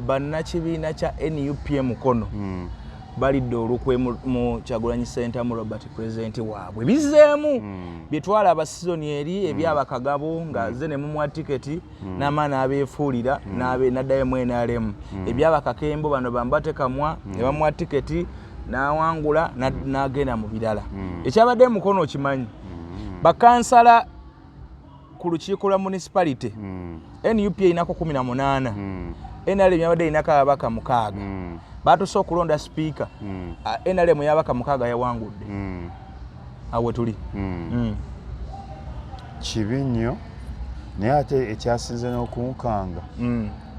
Bannakibiina kya NUP Mukono balidde olukwe mu Kyagulanyi Ssentamu Robert, pulezidenti waabwe. Bizzeemu bye twalaba sizoni eri ebyabakagabo nga ze ne mumuwa tiketi n'amaani abeefuulira n'addayo mu NRM, ebyabakakembo bano bambatekamwa ne bamuwa tiketi n'awangula n'agenda mu birala. Ekyabadde e Mukono okimanyi, bakansala ku lukiiko lwa municipality, NUP erinako 18, NRM yabadde erinako ababaka 6. Batuuse okulonda sipiika, NRM y'ababaka 6 yawangudde. Awo tuli. Kibi nnyo, naye ate ekyasinze n'okunkanga,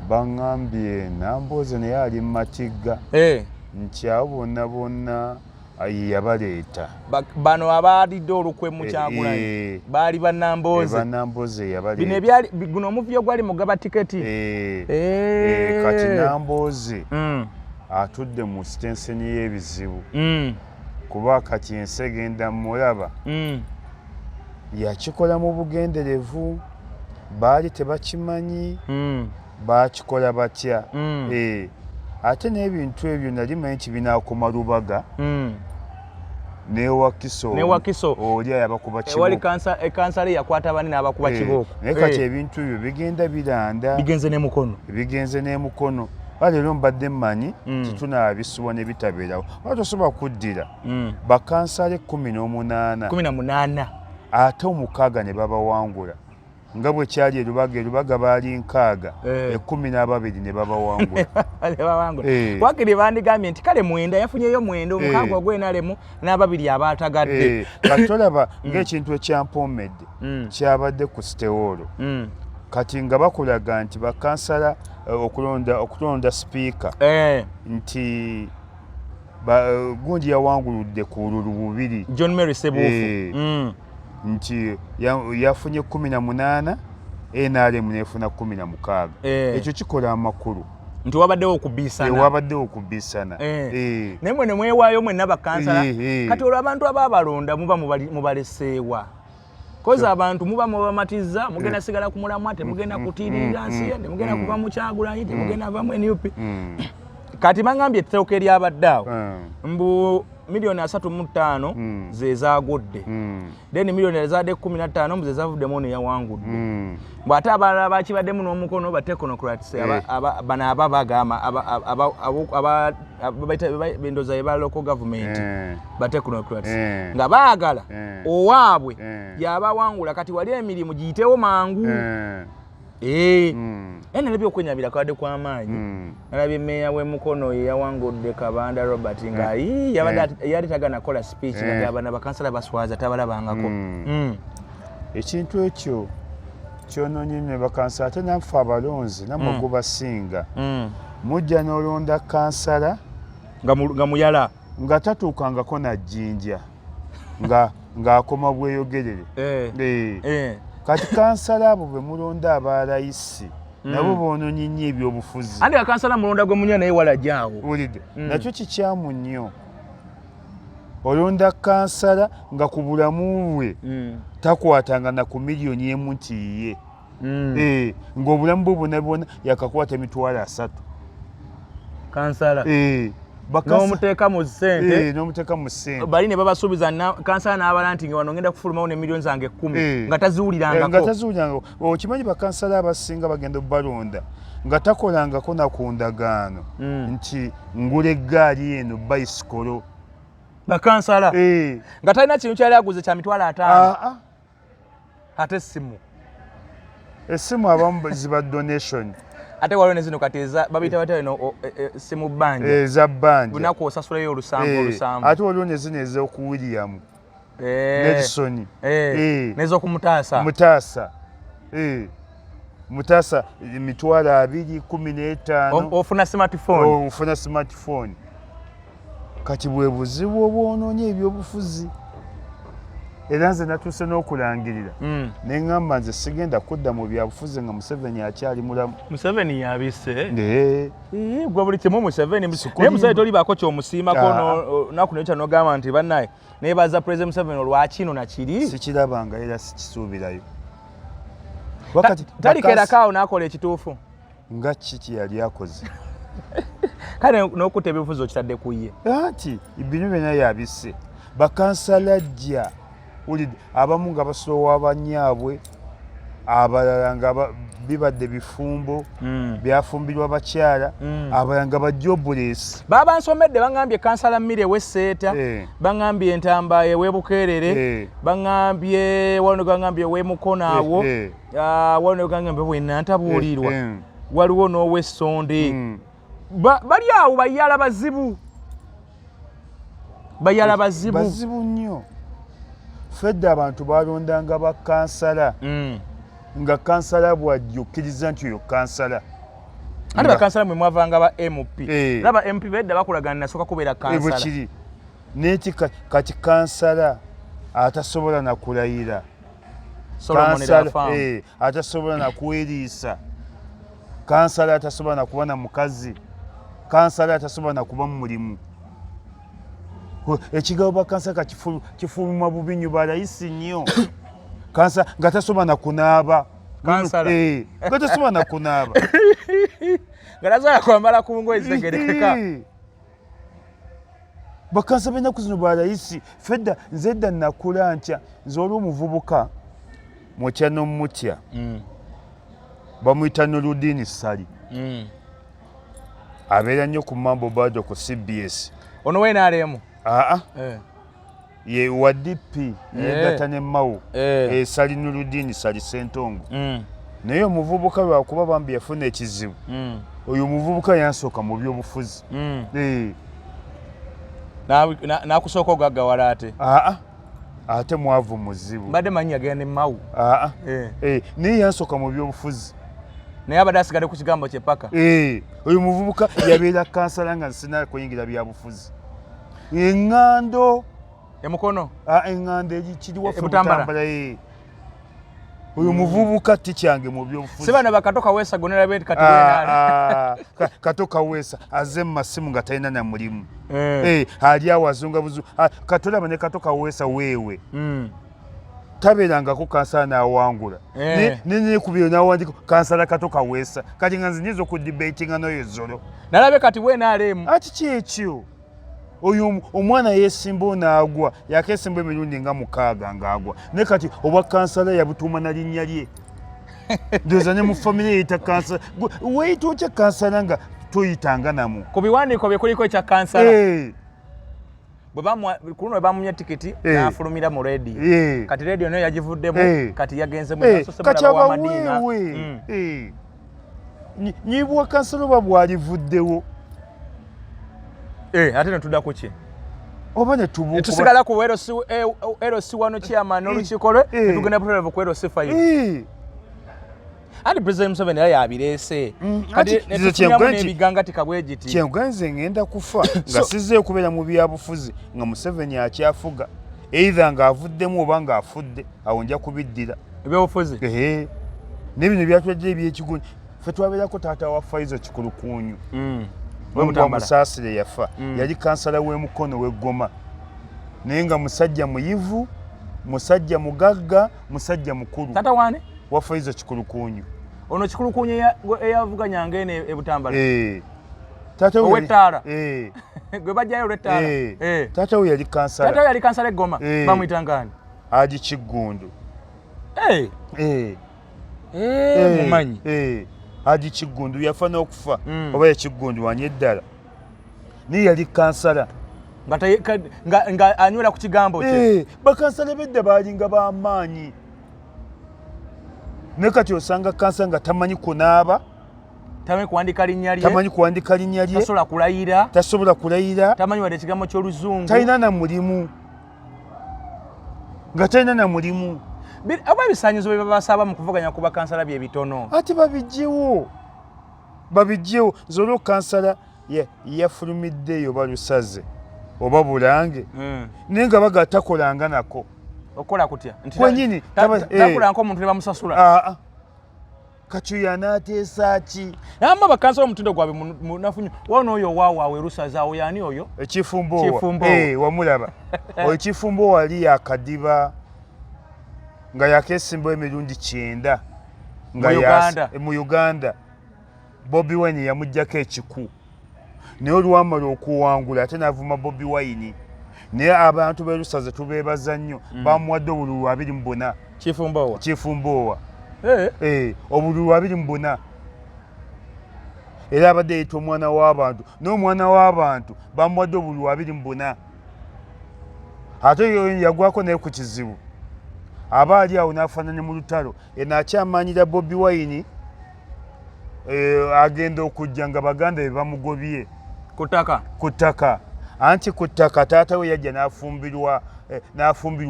baŋŋambye Nambooze naye ali mu matigga nti abo bonna bonna ye yabaleeta. Bano abaalidde olukwe mu Kyagulanyi baali bannambooze. Bannambooze Bino yabaleeta. Ebyali guno omuvuyo gwali mugaba tiketi. Kati Nambooze atudde mu sitenseni y'ebizibu kuba kati ensi egenda mulaba. Yakikola mu bugenderevu, baali tebakimanyi. Bakikola batya? Ate n'ebintu ebyo nali manyi nti binaakoma Lubaga newakiso. Newakiso. Oli ayabakuba Ewali kibooko. Ekansala yakwata bane n'abakuba kibooko. Naye kati ebintu ebyo bigenda biranda. Bigenze ne Mukono. Bigenze n'emukono. Ba leero mbadde mmanyi titunaabisuwa ne bitabeerawo, oba tosobola kuddira bakansala 18, 18, ate omukaaga ne babawangula nga bwe kyali erubaga. Erubaga baali 60, 12 ne babawangula. Ne babawangula. Eh. Wakiri bandigambye nti kale 9, yafunyeyo 9, 6 ogw'NRM n'ababiri abaatagadde. Eh, kati tolaba ng'ekintu ekyampoomedde kyabadde ku City Hall. Kati nga bakulaga nti bakansala okulonda sipiika nti gundi yawanguludde ku bululu bubiri. John Mary Sebuufu. Nti yafunye 18, NRM nefuna 16. Ekyo kikola amakulu. Nti wabaddewo okubiisana. Ewabaddewo okubisana. Naye mwe ne mwewaayo mwenna bakansala. Eh. Kati olwo abantu abaabalonda muba mubaleseewa kozi abantu muba mubamatiza mugenda sigala ku mulamwa, temugenda kutiiririra nsi ye, temugenda kuva mu Kyagulanyi, temugenda va mu NUP. Kati bangambye ettooka eryabadde awo, mbu miliyoni 35 ze zaagudde, then miliyoni ezadde 15 mbu ze zavuddemu ono yawangudde. Bw'ate abalala bakibaddemu n'omukono ba technocrats, bano aba bagamba ndowooza ye ba local government, ba technocrats, nga baagala owaabwe yabawangula, kati wali emirimu giyitewo mangu. Naye nalabye okwenyabira kabadde kw'amaanyi. Nalabye meeya w'emukono ye yawangudde, Kabanda Robert, nga ii, yabadde yali tagana kukola speech, nga gamba bakansala baswaza, tabalabangako. Ekintu ekyo kyonoonye nnyo bakansala, ate naffe abalonzi nammwe gubasinga. Mujja n'olonda kansala nga muyala, nga tatuukangako na Jjinja, nga ng'akoma bweyogerere. Kati kansala abo be mulonda aba layisi nabo boononye nnyo ebyobufuzi. Andi akansala mulonda gwe munywa naye walajaawo. Wulidde? Nakyo kikyamu nnyo. Olonda kansala nga ku bulamu bwe takwatanga na ku miliyoni 1 nti yiye. Ng'obulamu bwe bwonna bwonna yakakwata 30,000. Kansala Eh, n'omuteeka mu ssente. Eh, n'omuteeka mu ssente. Bali ne babasuubiza, kansala n'abala nti nga wano ngenda kufulumawo ne miliyoni zange 10, Eh. nga Nga taziwulirangako. Taziwulirangako. Okimanyi bakansala abasinga bagenda obalonda nga takolangako na ku ndagaano nti ngula eggaali eno, bayisikolo. Bakansala nga talina kintu kyali aguze kya 50,000. Ah, ah. Ate essimu? Essimu abamu ziba donation. Ate waliwo ne zino kati eza babiyita batya eno simu bbanja. Eza bbanja. Lunaku osasulayo olusanvu. Olusanvu. Ate waliwo ne zino ez'oku William Nelson. N'ez'okumutaasa. Mutaasa. Mutaasa 20,000, 15. Ofuna smartphone. Ofuna smartphone. Kati bwe buzibu obwonoonye ebyobufuzi, era nze natuuse n'okulangirira ne ŋŋamba nze sigenda kudda mu byabufuzi nga Museveni akyali mulamu. Museveni yabise. Eh, Ii, gwe buli kimu Museveni. Sikulimba. Naye Museveni tolibaako kyomusiimako? Ah. Naku nekya nogamba nti bannaye nebaza President Museveni olwakino nakiri. Sikirabanga era sikisuubirayo. Wakati Talikerako awo n'akola ekituufu. Nga ki kye yali akoze? Kale n'okutta ebyobufuzi okitadde ku ye. Anti bino byonna yabisse. Bakansala jja wulidde, abamu nga basoowa banyaabwe, abalala nga bibadde bifumbo byafumbirwa bakyala, abalala nga ba jobless. Baba nsomedde, baŋŋambye kansala Mmire ew'Esseeta, baŋŋambye Entamba ew'Ebukeerere, baŋŋambye wano, baŋŋambye ew'Emukono awo, wano baŋŋambye bwenantabuulirwa, waliwo n'ow'Essonde. Bali awo bayala bazibu, bayala bazibu. Bazibu nnyo. Fedde abantu balondanga bakansala nga kansala bw'ajja okkiriza nti oyo kansala. Ate bakansala mwe mwavanga ba MP. Laba MP bedda bakulagana nasooka kubeera bwe kansala. Kiri naye kati kansala atasobola nakulayira, Solomon kansala Rafamu. Atasobola nakweriisa, kansala atasobola nakuba na mukazi, kansala atasobola nakuba mu mulimu. Ekigambo bakansala kifuluma bubi nnyo, balayisi nnyo. Kansa nga tasobola nakunaaba. Kansala. Nga tasobola nakunaaba. Nga tasobola kwambala ku ngoye zitegerekeka. Bakansa b'ennaku zino balayisi. Fedda nze edda nakula ntya, nze oli omuvubuka mutya n'omutya, bamuyita Noludini Sali, abeera nnyo ku Mambo Bado ku CBS. Ono WNRM? Aa, ye wa DP, yegatta ne Mao. Sali Noludini Sali Sentongo. Naye omuvubuka lwakuba bambi yafuna ekizibu, oyo omuvubuka yansooka mu byobufuzi. N'akusooka ogaggawala ate? Aa, ate mwavu muzibu. Mbadde manyi yagenda ne Mao. Aa. Naye yansooka mu byobufuzi. Naye abadde asigadde ku kigambo kye paka. Oyo muvubuka yabeera kansala nga nsina kuyingira byabufuzi, eŋŋando. Emukono? Ah, eŋŋando kiri waffe. E Butambala. Butambala. Oyo muvubuka ti kyange mu byobufuzi. Si bano bakato Kaweesa gonerabe kati? Ah, WNR. ah, Kato Kaweesa aze mu masimu nga talina na mulimu. Ali awo azunga buzu. Ah, katolaba ne Kato Kaweesa weewe tabeerangako kansala n'awangula. Nenekubiro n'awandika kansala Kato Kaweesa. Kati nga nze nyinza okudebatinga n'oyo zolo? Nalabe kati WNRM. Ati kyekyo, oyo omwana yeesimba onaagwa, yakeesimba emirundi nga 6 ng'agwa, naye kati obwa kansala yabutuuma na linnya lye. Ndowooza ne mu famire yeyita kansala. Weeyita otya kansala nga toyitanga namu? Ku biwandiiko bye kuliko ekya kansala. Bwe ku luno bwe bamunya tikiti, n'afulumira mu rediyo. Kati rediyo nayo yagivuddemu. Kati yagenze mu yasoose Kati mulaba wa Madiina. Abaweewe. Nyibwa kansala oba bwalivuddewo. Ate ne tudda ku ki? Oba ne tubuuka. Tusigala ku LC, LC wano chairman n'olukiiko lwe. Netugenda butalevu ku LC5. Anti President Museveni era yabireese. Kati Anti nze netufunyamu n'ebiganga tikabwe giti. Kyenkuga nze ngenda kufa nga sizzeeyo kubeera mu byabufuzi nga Museveni akyafuga, either ng'avuddemu oba ng'afudde, awo nja kubiddira. Ebyobufuzi? Ehe, ne bino byatulajja ebyekigunyi. Ffe twabeerako taata wa Faizo Kikulukunyu. Mungu Butambala. amusaasire, yafa. Yali kansala w'emukono w'eggoma, naye nga musajja muyivu, musajja mugagga, musajja mukulu. Taata wane? Wa Faizo Kikulukunyu. Ono Kikulukunyu eyavuganyanga eno e Butambala? Taata we Ow'ettaala? Gwe bajjayo olw'ettaala? Taata we yali Taata kansala. We yali kansala eggoma? Bamuyita ngani? Haji Kiggundu. Mumanyi. Haji Kiggundu yafa n'okufa. Oba ye Kiggundu wanye eddala, naye yali kansala. Nga anywera ku kigambo kye. Bakansala bedda baalinga b'amaanyi, naye kati osanga kansala nga tamanyi kunaaba. Tamanyi kuwandika linnya lye. Tamanyi kuwandika linnya lye. Tasobola kulayira. Tasobola kulayira. Tamanyi wadde ekigambo ky'oluzungu. Talina na mulimu, nga talina na mulimu. Oba ebisaanyizo bye babasaba mu kuvuganya ku bakansala bye bitono? Ate babijjewo, babijjewo. Nze olwo kansala yafulumiddeeyo oba Lusaze oba Bulange, naye nga baga takolanga nako. Okukola kutya? Nti Kwenyini, takola nk'omuntu ne bamusasula? Aa, kati oyo anaateesa ki? Naye bakansala omutindo gwabwe munafu nnyo. Wano oyo waawaawe Lusaze awo yaani oyo? Ekifumbo owa? Kifumbo owa. Wamulaba oyo Kifumbo wali yakadiba nga yakesimbawo emirundi 90 nga Mu Uganda. Mu Uganda. Bobi Wine yamugjako ekiku. Naye olwamala okuwangula ate n'avuma Bobi Wine. Naye abantu b'e Lusaze tubeebaza nnyo, bamuwadde obululu 24. Chief Mbowa. Chief Mbowa. Obululu 24. Era abadde yeyita omwana w'abantu, n'omwana w'abantu bamuwadde obululu 24. Ate yagwako naye ku kizibu, aba ali awo n'afaanana mu lutalo. Eno akyamanyira Bobi Wine, agenda okujja nga baganda be bamugobye ku ttaka. Ku ttaka, anti ku ttaka taata we yajja n'afumbirwa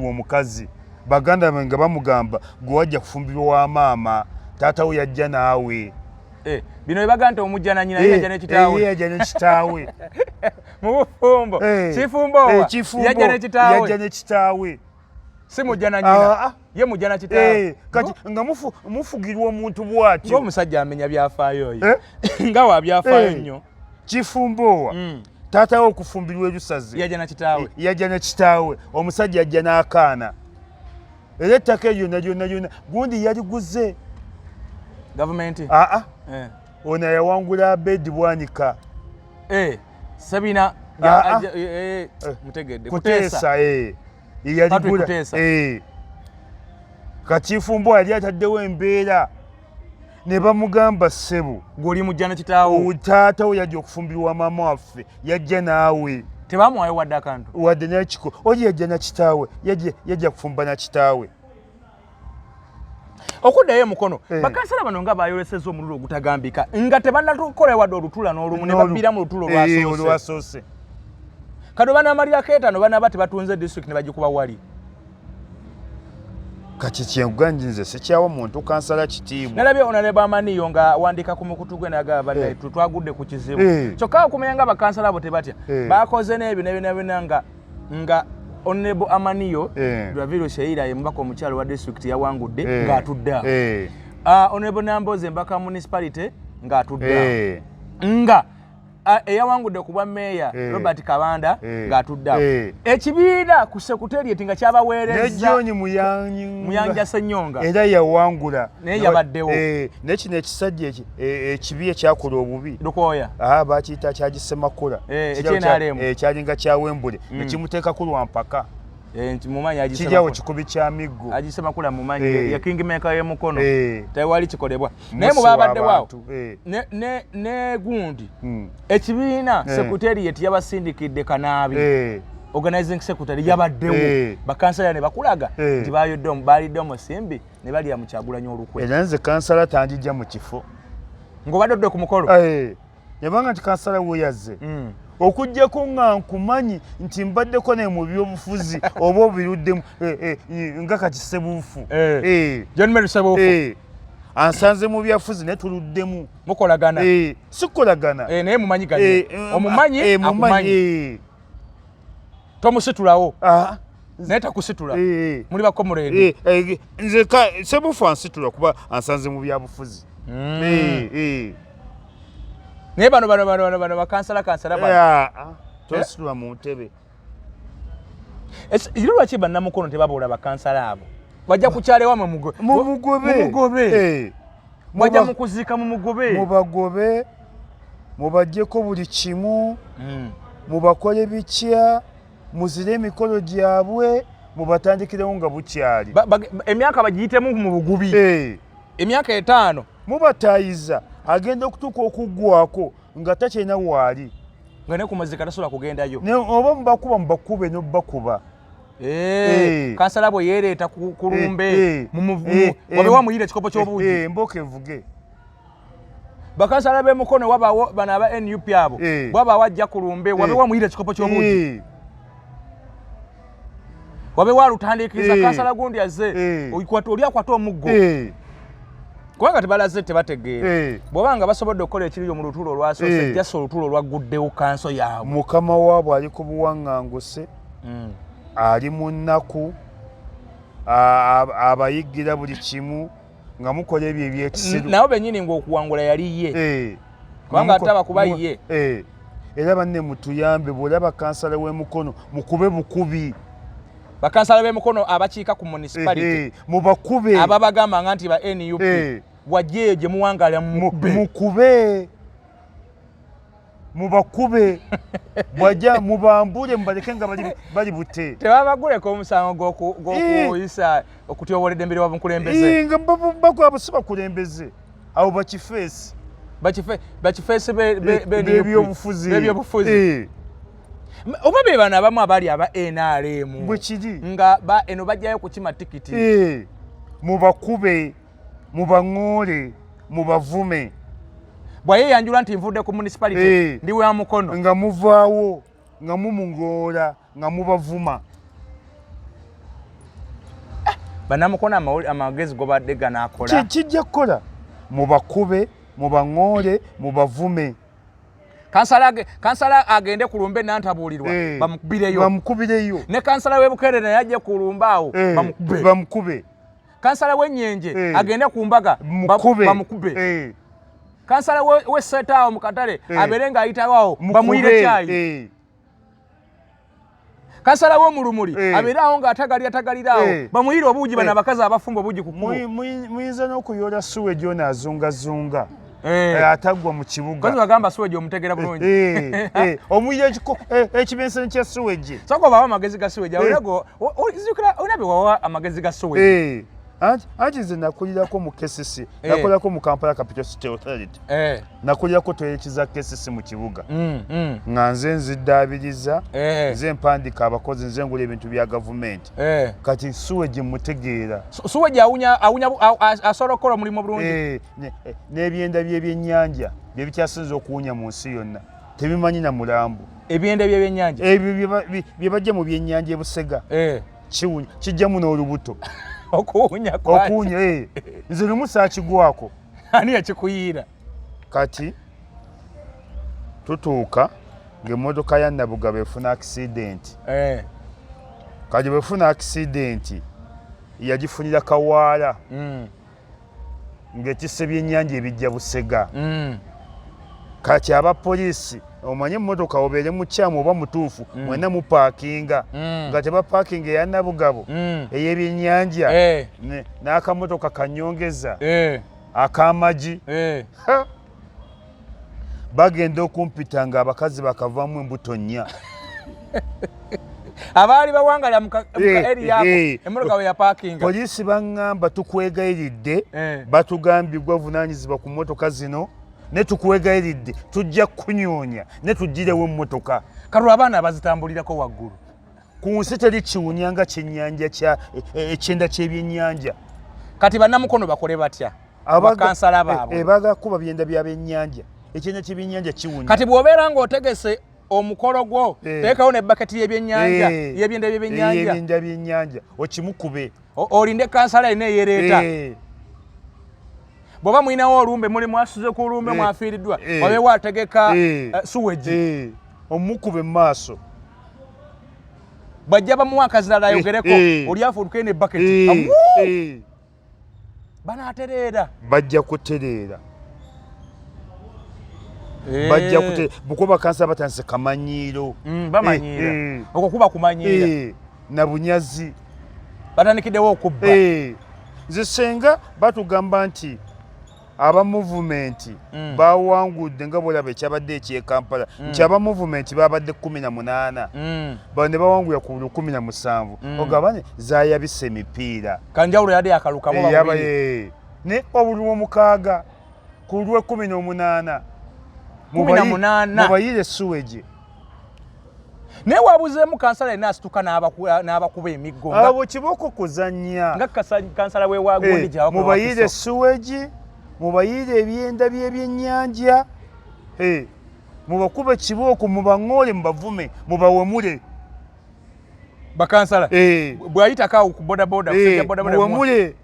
omukazi. Baganda be nga bamugamba gwe wajja kufumbirwa wa maama, taata we yajja naawe. Bino byebaga nti omujja na nnyina, ye yajja ne kitaawe. Ye yajja ne kitaawe. Mu bufumbo. Chief Mbowa yajja ne kitaawe. Yajja ne kitaawe. Si mujja na nnyina. Ye mujja na kitaawe. Kati nga mufugirwa omuntu bw'atyo. Ng'omusajja amenya byafaayo oyo. Nga wa byafaayo nnyo. Chief Mbowa. Taata we okufumbirwa erusaze. Yajja na kitaawe. Yajja ne kitaawe. Omusajja yajja n'akaana. Era ettaka eryo lyonna lyonna lyonna gundi yaliguze. Gavumenti? Ono yawangula Abedi Bwanika. Sabina mutegedde. Kuteesa, Yaligula. Kati Chief Mbowa yali ataddewo embeera ne bamugamba ssebo. Gw'oli mujja na kitaawo. Taata we yajja okufumbirwa maama waffe, yajja naawe. Tebamuwayo wadde akantu. Wadde n'ekiko. Oli yajja na kitaawe, yajja kufumba na kitaawe. Okuddayo emukono, bakansala bano nga bayolesezza omululu ogutagambika nga tebannatukola wadde olutula n'olumu ne babbira mu lutulo olwasoose. Kano banaamalirako etaano banaaba tebatunze disitulikiti ne bagikuba wali. Kati kyenkugambye nze sikyawa muntu kansala kitiibwa. Nalabye Honorable Amaniyo nga awandiika ku mukutu gwe n'agamba bannaye twagudde ku kizibu. Kyokka okumanya nga bakansala abo tebatya. Bakoze n'ebyo n'ebyo n'ebyo nga Honorable Amaniyo, Raviro Sheila ye mubaka omukyalo wa disitulikiti yawangudde ng'atudde awo. Honorable Namboze mbaka municipality ng'atudde awo. Nga eyawangudde ku bwa meeya Robert Kabanda ng'atudde awo. Ekibiina ku secretariat nga kyabaweereza ne John Muyanja Ssenyonga era yawangula naye yabaddewo. Ne kino ekisajja ekibi ekyakola obubi Lukooya. Bakiyita kyagisemakula. Ekye-NRM. Kyalinga kya Wembule, ne kimuteekako lwa mpaka. Mumanyi agisemakula. Kijjawo kikubi kya miggo. Agisemakula mumanyi, ya kingmaker y'emukono. Tewali kikolebwa. Naye mu babaddewo awo, ne gundi. Ekibiina secretariat yabasindikidde Kanaabi. Organizing secretary yabaddewo. Bakansala ne bakulaga nti balidde omusimbi ne balya mu Kyagulanyi olukwe. Era nze kansala tanjijja mu kifo. Ng'obadde odde ku mukolo? Yabanga nti kansala we yazze. Okuggyako nga nkumanyi nti mbaddeko naye mu byobufuzi oba obiruddemu, nga kati Ssebuufu. John Mary Ssebuufu. Ansanze mu byafuzi naye tuluddemu. Mukolagana. Sikolagana. Naye mumanyiganye. Omumanyi, akumanyi. Tomusitulawo. Naye takusitula. Muli ba comrade. Nze Ssebuufu ansitula kuba ansanze mu byabufuzi. Naye bano bano bano bano bano bakansala kansala bano. Tositula mu ntebe. Era lwaki bannamukono tebaboola bakansala abo? Bajja kukyala ewammwe Mumugobe. Mumugobe. Bajja mukuziika mumugobe. Mubagobe, mubaggyeko buli kimu, mubakole bitya, muzire emikolo gyabwe, mubatandikirewo nga bukyali. Emyaka bagiyitemu mu bugubi. Emyaka 5. Mubatayiza, agenda okutuuka okuggwako nga takyalina waali. Nga ne ku mazika tasobola kugendayo. Ne oba mubakuba mubakube n'obakuba. Kansala bwe yeereeta ku lumbe, wabe wamuyira ekikopo ky'obuugi. Emboko evuge. Bakansala b'emukono wabawo bano aba NUP abo, bw'aba wajja ku lumbe, wabe wamuyira ekikopo ky'obuugi. Wabe walutandiikiriza kansala gundi azze, oli akwata omuggo. Kubanga tebalaze tebategeera. Bw'oba nga basobodde okukola ekiriyo mu lutulo olwasoose, just olutulo olwagguddewo kanso yaabwe. Mukama waabwe ali ku buwaŋŋanguse, ali mu nnaku, abayiggira buli kimu nga mukola ebyo ebyekisiru. Nabo bennyini ng'okuwangula yali ye. Kubanga ate abakuba ye. Era banne mutuyambe, bw'olaba kansala w'emukono mukube bukubi. Bakansala b'emukono abakiika ku municipality. Mubakube. Ababagamba nga nti ba NUP. Wajja eyo gye muwangaala mukube. Mukube. Mubakube bwajja, mubambule, mubaleke nga bali bute. Tebabaguleko omusango gw'okuyisa okutyobola eddembe lyabamukulembeze? Nga bakwabo si bakulembeze, abo bakifeesi. Bakifeesi bebyobufuzi. Bebyobufuzi oba be bano abamu abali aba NRM. Bwe kiri. Nga eno bajjayo kukima tikiti. Mubakube, mubaŋoole, mubavume. Bwayeyanjula nti nvudde ku municipality, ndi wa Mukono, nga muvaawo nga mumungoola, nga mubavuma. Bannamukono amagezi gobadde ganakola. Kijja kukola. Mubakube, mubaŋoole, mubavume. Kansala agende ku lumbe nantabuulirwa, bamukubireyo. Bamukubireyo. Ne kansala w'e Bukerere naye ajje ku lumbe awo, bamukube. Bamukube. Kansala w'Ennyenje agende ku mbaga, bamukube. Kansala w'e Sseeta awo mu katale abeere ng'ayitawo awo, bamuyire kyayi. Kansala w'Omulumuli abeere awo ng'atagalira tagalira awo, bamuyire obuugi, bano abakazi abafumba obuugi ku kkubo. Muyinza n'okuyoola suweji ono azungazunga atagwa mu kibuga. Kozi bagamba suweji omutegera bulungi. Omuyira ekibensani kya suweji. Sooka obawe amagezi ga suweji. Olina bye wawa amagezi ga suweji. Anti nze nakulirako mu KCC, nakulirako mu Kampala Capital City Authority. Nakulirako toyileti za KCC mu kibuga. Nga nze nziddaabiriza, nze mpandiika abakozi, nze ngula ebintu bya gavumenti. Kati suweji mutegeera. Suweji awunya asobola okukola omulimu bulungi. N'ebyenda by'ebyennyanja bye bikyasinze okuwunya mu nsi yonna. Tebimanyi na mulambo. Ebyenda by'ebyennyanja? Ebyo bye bajja mu byennyanja e Busega. Kiwunya, kijjamu n'olubuto. Okuwunya kwaki? Okuwunya, nze lumu saakigwako. Ani yakikuyiira? Kati tutuuka ng'emmotoka ya Nabugabo efuna accident. Kati bwefuna accident yagifunira Kawaala. Ng'ekisse byennyanja ebijja Busega. Kati abapoliisi omanye emmotoka obeere mukyamu oba mutuufu, mwenna mupaakinga. Nga tebapaakinga eya Nabugabo ey'ebyennyanja n'akamotoka kanyongeza ak'amagi. Bagenda okumpita ng'abakazi bakavaamu embuto nnya. Abaali bawangalira mu area ako emmotoka we yapaakinga. Poliisi baŋŋamba tukwegayiridde, batugambye gwavunaanyizibwa ku mmotoka zino, ne tukwegayiridde tujja kukunyoonya ne tuggirewo emmotoka. Kalwa abaana abazitambulirako waggulu. Ku nsi teri kiwunya nga kyennyanja kya ekyenda ky'ebyennyanja. Kati bannamukono bakole batya? Bakansala baabwe. Baagala kuba byenda bya byennyanja. Ekyenda ky'ebyennyanja kiwunya. Kati bw'obeera ng'otegese omukolo gwo, teekawo ne baketi y'ebyennyanja, y'ebyenda by'ebyennyanja. Y'ebyenda by'ennyanja, okimukube. Olinde kansala yenna eyereeta. Bw'oba mulinawo olumbe, muli mwasuze ku lumbe, mwafiiriddwa, wabeewo ategeka suweji. Omukube mu maaso. Bw'ajja bamuwa akazirala ayogereko, oli afuutuke ne baketi. Banaatereera. Bajja kutereera. Bajja kutereera. Bukuba kansa batandise kamanyiiro. Bamanyiira. Okwo kuba kumanyiira. Na bunyazi. Batandikiddewo okubba. Nze senga batugamba nti aba movement bawangudde nga bw'olaba ekyabadde eky'e Kampala, nti aba movement babadde 18, bano ne bawangulira ku 17. Ogabane zaayabise emipiira. Kanjawulo yadde yakalukamu babiri. Ne obululu omukaaga ku lw'e 18. 18. Mubayire suweji. Naye wabuzeemu kansala yenna asituka n'abakuba emiggo. Abo kiboko kuzannya. Nga kansala w'ewa gundi gy'abakuba Mubayire wakiso. suweji, mubayire ebyenda by'ebyennyanja. Mubakube kibooko, mubaŋŋoole, mubavume, mubawemule. Bakansala. Bw'ayitako awo ku bodaboda, kusajja bodaboda Muwemule.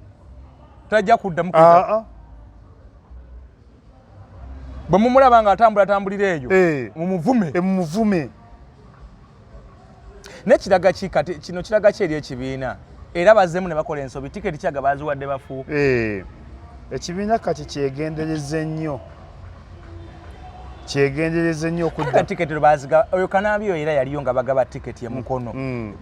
Tajja kuddamu kuyita. Bwe mumulaba ng'atambula tambulira eyo, mumuvume. Mumuvume. Naye kiraga ki kati kino kiraga ki eri ekibiina? Era bazzeemu ne bakola ensobi, tiketi kyaga baaziwadde bafu. Ekibiina kati kyegendereze nnyo. Kyegendereze nnyo okudda. Ate tiketi lwe baazigaba, oyo Kanambi oyo era yaliyo nga bagaba tiketi e Mukono.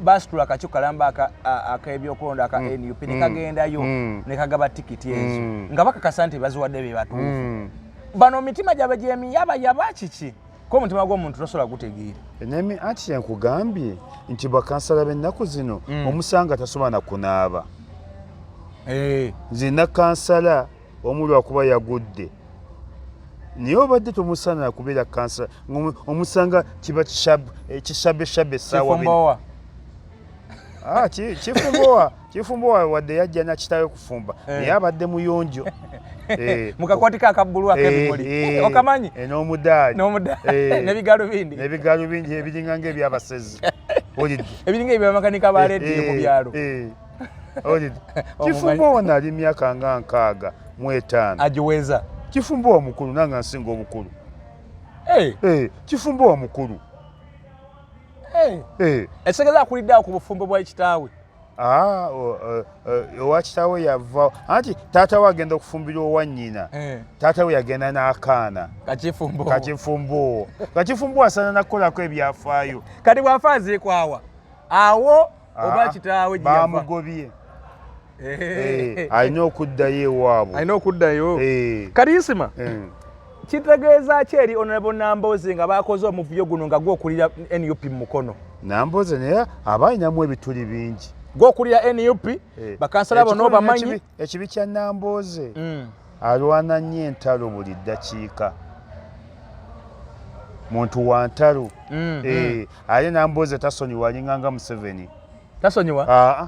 Baasitula akakiiko kalamba ak'ebyokulonda aka NUP ne kagendayo ne kagaba tiketi ezo. Nga bakakasa nti baziwadde be batuufu. Bano mitima gyabwe gy'emiyaba yaba kiki? Ko omutima gw'omuntu tosobola gutegeera. Nemi anti kyenkugambye nti bakansala b'ennaku zino omusanga tasobola na kunaaba. Nze nina kansala omu lwakuba yagudde, naye obadde tomusaana kubeera kansala, omusanga kiba kishabeshabe essaawa. Kifumbowa. Ah, kifumbowa, kifumbowa wadde yajja nakitawe kufumba, naye abadde muyonjo. Mukakwati ka akabbulu ak'ebimuli, okamanyi? N'omudaali. N'omudaali n'ebigalubindi. N'ebigalubindi ebiringa ng'ebyabasezi, olidde? Ebiringa ebyabamakanika ba rediyo ku byalo. Olidde? Kifumbowa naali myaka nga 65. Agiweza. Kifumbowa mukulu, nange nsinga obukulu. Kifumbowa mukulu. Ekitegeeza akulidde awo ku bufumbo bwa kitaawe. Ah, owa kitaawe yava anti taata we agenda okufumbirwa owa nnyina. Taata we yagenda n'akaana. Kakifumbo. Kakifumbo, kakifumbo asaana nakukolako ebyafaayo. Kati bw'afa aziikwawa awo oba kitaawe gye yava? Bamugobye. Alina okuddayo ewaabwe. Alina okuddayo. Kati Isima, kitegeeza ki eri Honorable Namboze nga bakoze omuvuyo guno nga gwokulira NUP mu Mukono? Namboze naye aba alinamu ebituli bingi. Gwokulira NUP, bakansala bonna obamanyi. Ekibi kya Namboze, alwana nnyo entalo buli ddakiika, muntu wa ntalo. Ate Namboze tasonyiwa, alinganga Museveni. Tasonyiwa. Aa,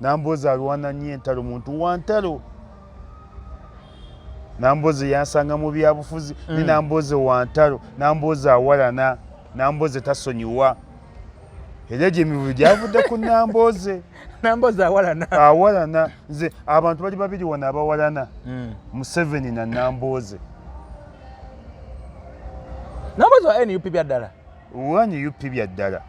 Namboze alwana nnyo entalo, muntu wa ntalo. Namboze yansanga mu byabufuzi ne Namboze wa ntalo, Namboze awalana, Namboze tasonyiwa, era egyo emivuyo gyavudde ku Namboze. Namboze awalana. Awalana. Nze abantu bali babiri wano abawalana, Museveni na Namboze. Namboze wa NUP byaddala. Wa NUP byaddala,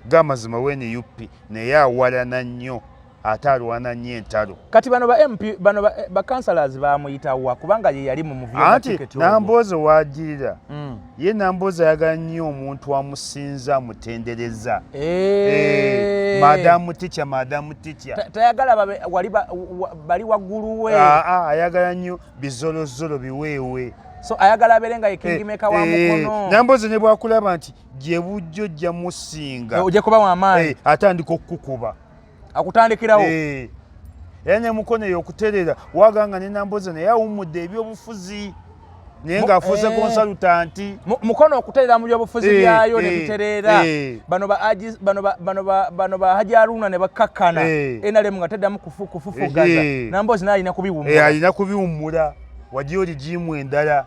gamazima wa NUP, naye awalana nnyo ate alwana nnyo entalo. Kati bano ba MP, bano ba councillors bamuyitawa kubanga ye yali mu muvuyo? Anti Namboze wagirira ye Namboze ayagala nnyo omuntu amusinza, amutendereza. Madamu teacher, madamu teacher. Tayagala wali bali waggulu we. Ayagala nnyo bizolozolo, biweewe. So ayagala abeere nga ye kingmaker wa Mukono. Namboze ne bwakulaba nti gye bujjo ojja musinga, ojja kuba wamaanyi, atandika okukukuba. Akutandikirawo. Era ne Mukono eyo okuterera waganga ne Namboze naye awummudde ebyobufuzi, naye ng'afuuse consultant. Mukono okuterera mu byobufuzi byayo ne bitereera, bano ba Haji Aruna ne bakkakkana, NRM nga teddamu kufufugaza, Namboze naye alina kubiwummula. Alina kubiwummula, wagiyo rigimu endala.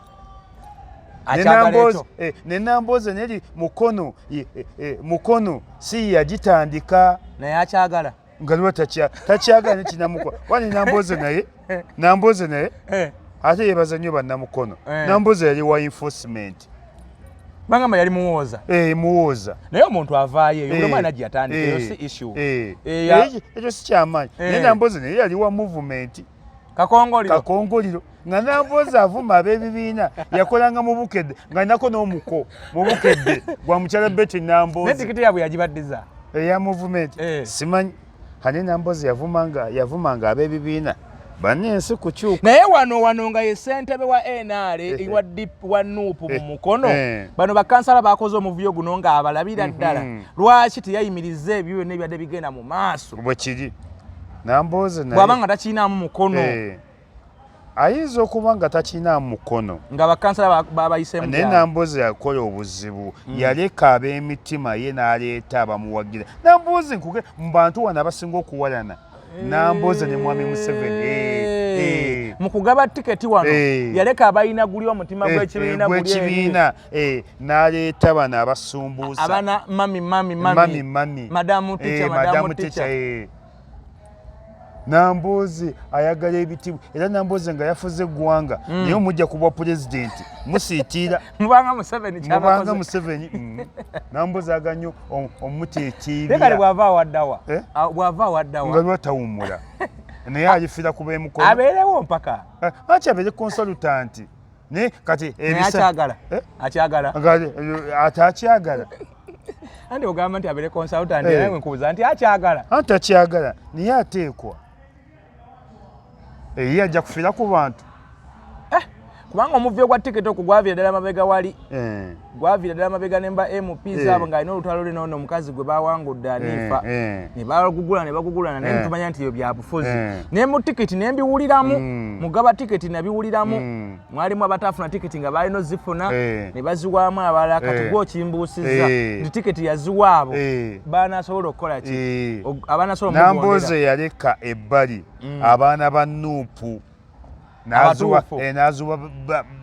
Ne Namboze neri Mukono, Mukono si yagitandika. Naye akyagala. Nga lwa takyagala nekinamukwa wani Namboze naye, Namboze naye ate yebaza nnyo bannamukono. Namboze yali wa enforcement. Bagamba yali muwooza. Muwooza. Naye omuntu avaayo eyo, buli omwana gye yatandika, eyo si issue. Ekyo si kyamaanyi, naye Namboze naye yali wa movement. Kakongoliro. Kakongoliro, nga Namboze avuma ab'ebibiina, yakolanga mu Bukedde nga nako n'omuko mu Bukedde gwa mukyala Betty Namboze. Netikiti yabwe yagibaddiza. Eya movement? Simanyi ane. Namboze yavumanga ab'ebibiina banne, ensi kukyuka. Naye wano nga ye ssentebe wa NR wa DP wa NUP mu Mukono, bano bakansala bakoze omuvuyo guno ng'abalabira ddala. Lwaki teyayimiriza ebyo byonna ebibadde bigenda mu maaso? Bwe kiri, Namboze naye bw'aba nga takiinaamu mukono. Ayinza okuba nga takiinaamu mukono. Nga bakansala babayisemu. Naye Namboze yakola obuzibu, yaleka ab'emitima ye n'aleeta abamuwagira. Namboze nkuge mu bantu wano abasinga okuwalana, Namboze ne Mwami Museveni. Mu kugaba tiketi wano, yaleka abalina guli omutima gw'ekibiina. Gw'ekibiina, n'aleeta bano abasumbuusa. Abana mami mami. Mami mami. Madamu teacher, madamu teacher. Namboze ayagala ebitiibwa, era Namboze nga yafuze eggwanga, naye omujja ku bwa pulezidenti musiitiira. Mubanga Museveni. Mubanga Museveni. Namboze ayagala nnyo omutiitiibya. Bwava awaddawa? Bwava awaddawa? Nga lwatawummula, naye alifiira ku b'emukono. Abeerewo mpaka. Anti abeere consultant, naye kati akyagala, akyagala. Ate akyagala. Anti ogamba nti abeere consultant, naye nkubuuza nti akyagala. Anti akyagala, naye ateekwa, ye ajja kufiira ku bantu. Kubanga omuvuyo gwa tiketi okwo gwaviira ddala mabega wali, gwaviira ddala mabega nemba MP zaabwe ng'alina olutalo lwe noono omukazi gwe bawangudde Anifa, ne bagugula ne bagugulana, naye tumanya nti ebyo byabufuzi. Ne mu tiketi ne mbiwuliramu, mugaba tiketi nabiwuliramu, mwalimu abataafuna tiketi nga balina ozifuna ne baziwaamu abalala. Kati gwe okimbuusizza nti tiketi yaziwa abo banasobola okukola ki, abanasobola. Nambooze yaleka ebbali abaana ba NUP n'azuwa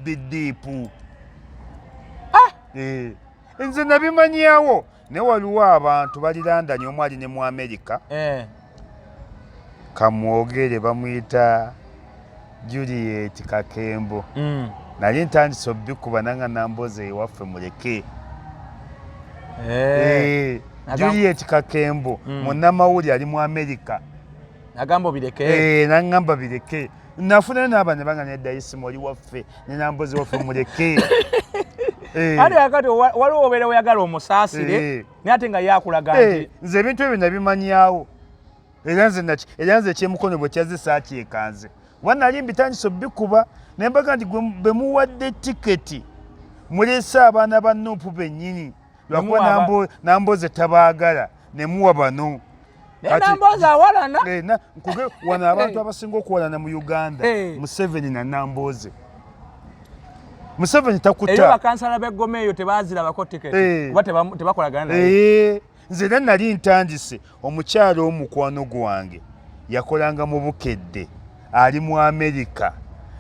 bidiipu. Nze nabimanyawo, naye waliwo abantu bali London, omu ali ne mu America, kamwogere, bamuyita Juliet Kakembo. Nali ntandise obikuba nanga Nambooze ewaffe muleke. Juliet Kakembo, munnamawulire ali mu America. Nagamba obireke. Naŋŋamba bireke. Nafunayo n'abaana banga nedda, Isima oli waffe ne Nambooze waffe, muleke. Ate kakati waliwo obeera oyagala omusaasire, naye ate nga yakulaga nti Nze ebintu ebyo nabimanyawo, era nze era nze ekyemukono bwe kyazze saakyekanze, kuba nali mbitandise obikuba naye mbaga nti bwe muwadde tiketi muleese abaana ba NUP bennyini, lwakuba Nambooze tabaagala ne muwa bano. Namboze awalana. Nkuge wano abantu abasinga okuwalana mu Uganda, Museveni na Namboze. Museveni takuta. Eyo bakansala b'eggoma eyo tebazirabako tiketi kuba tebakolagana naye. Nze era nali ntandise, omukyalo omukwano gwange yakolanga mu Bukedde, ali mu Amerika,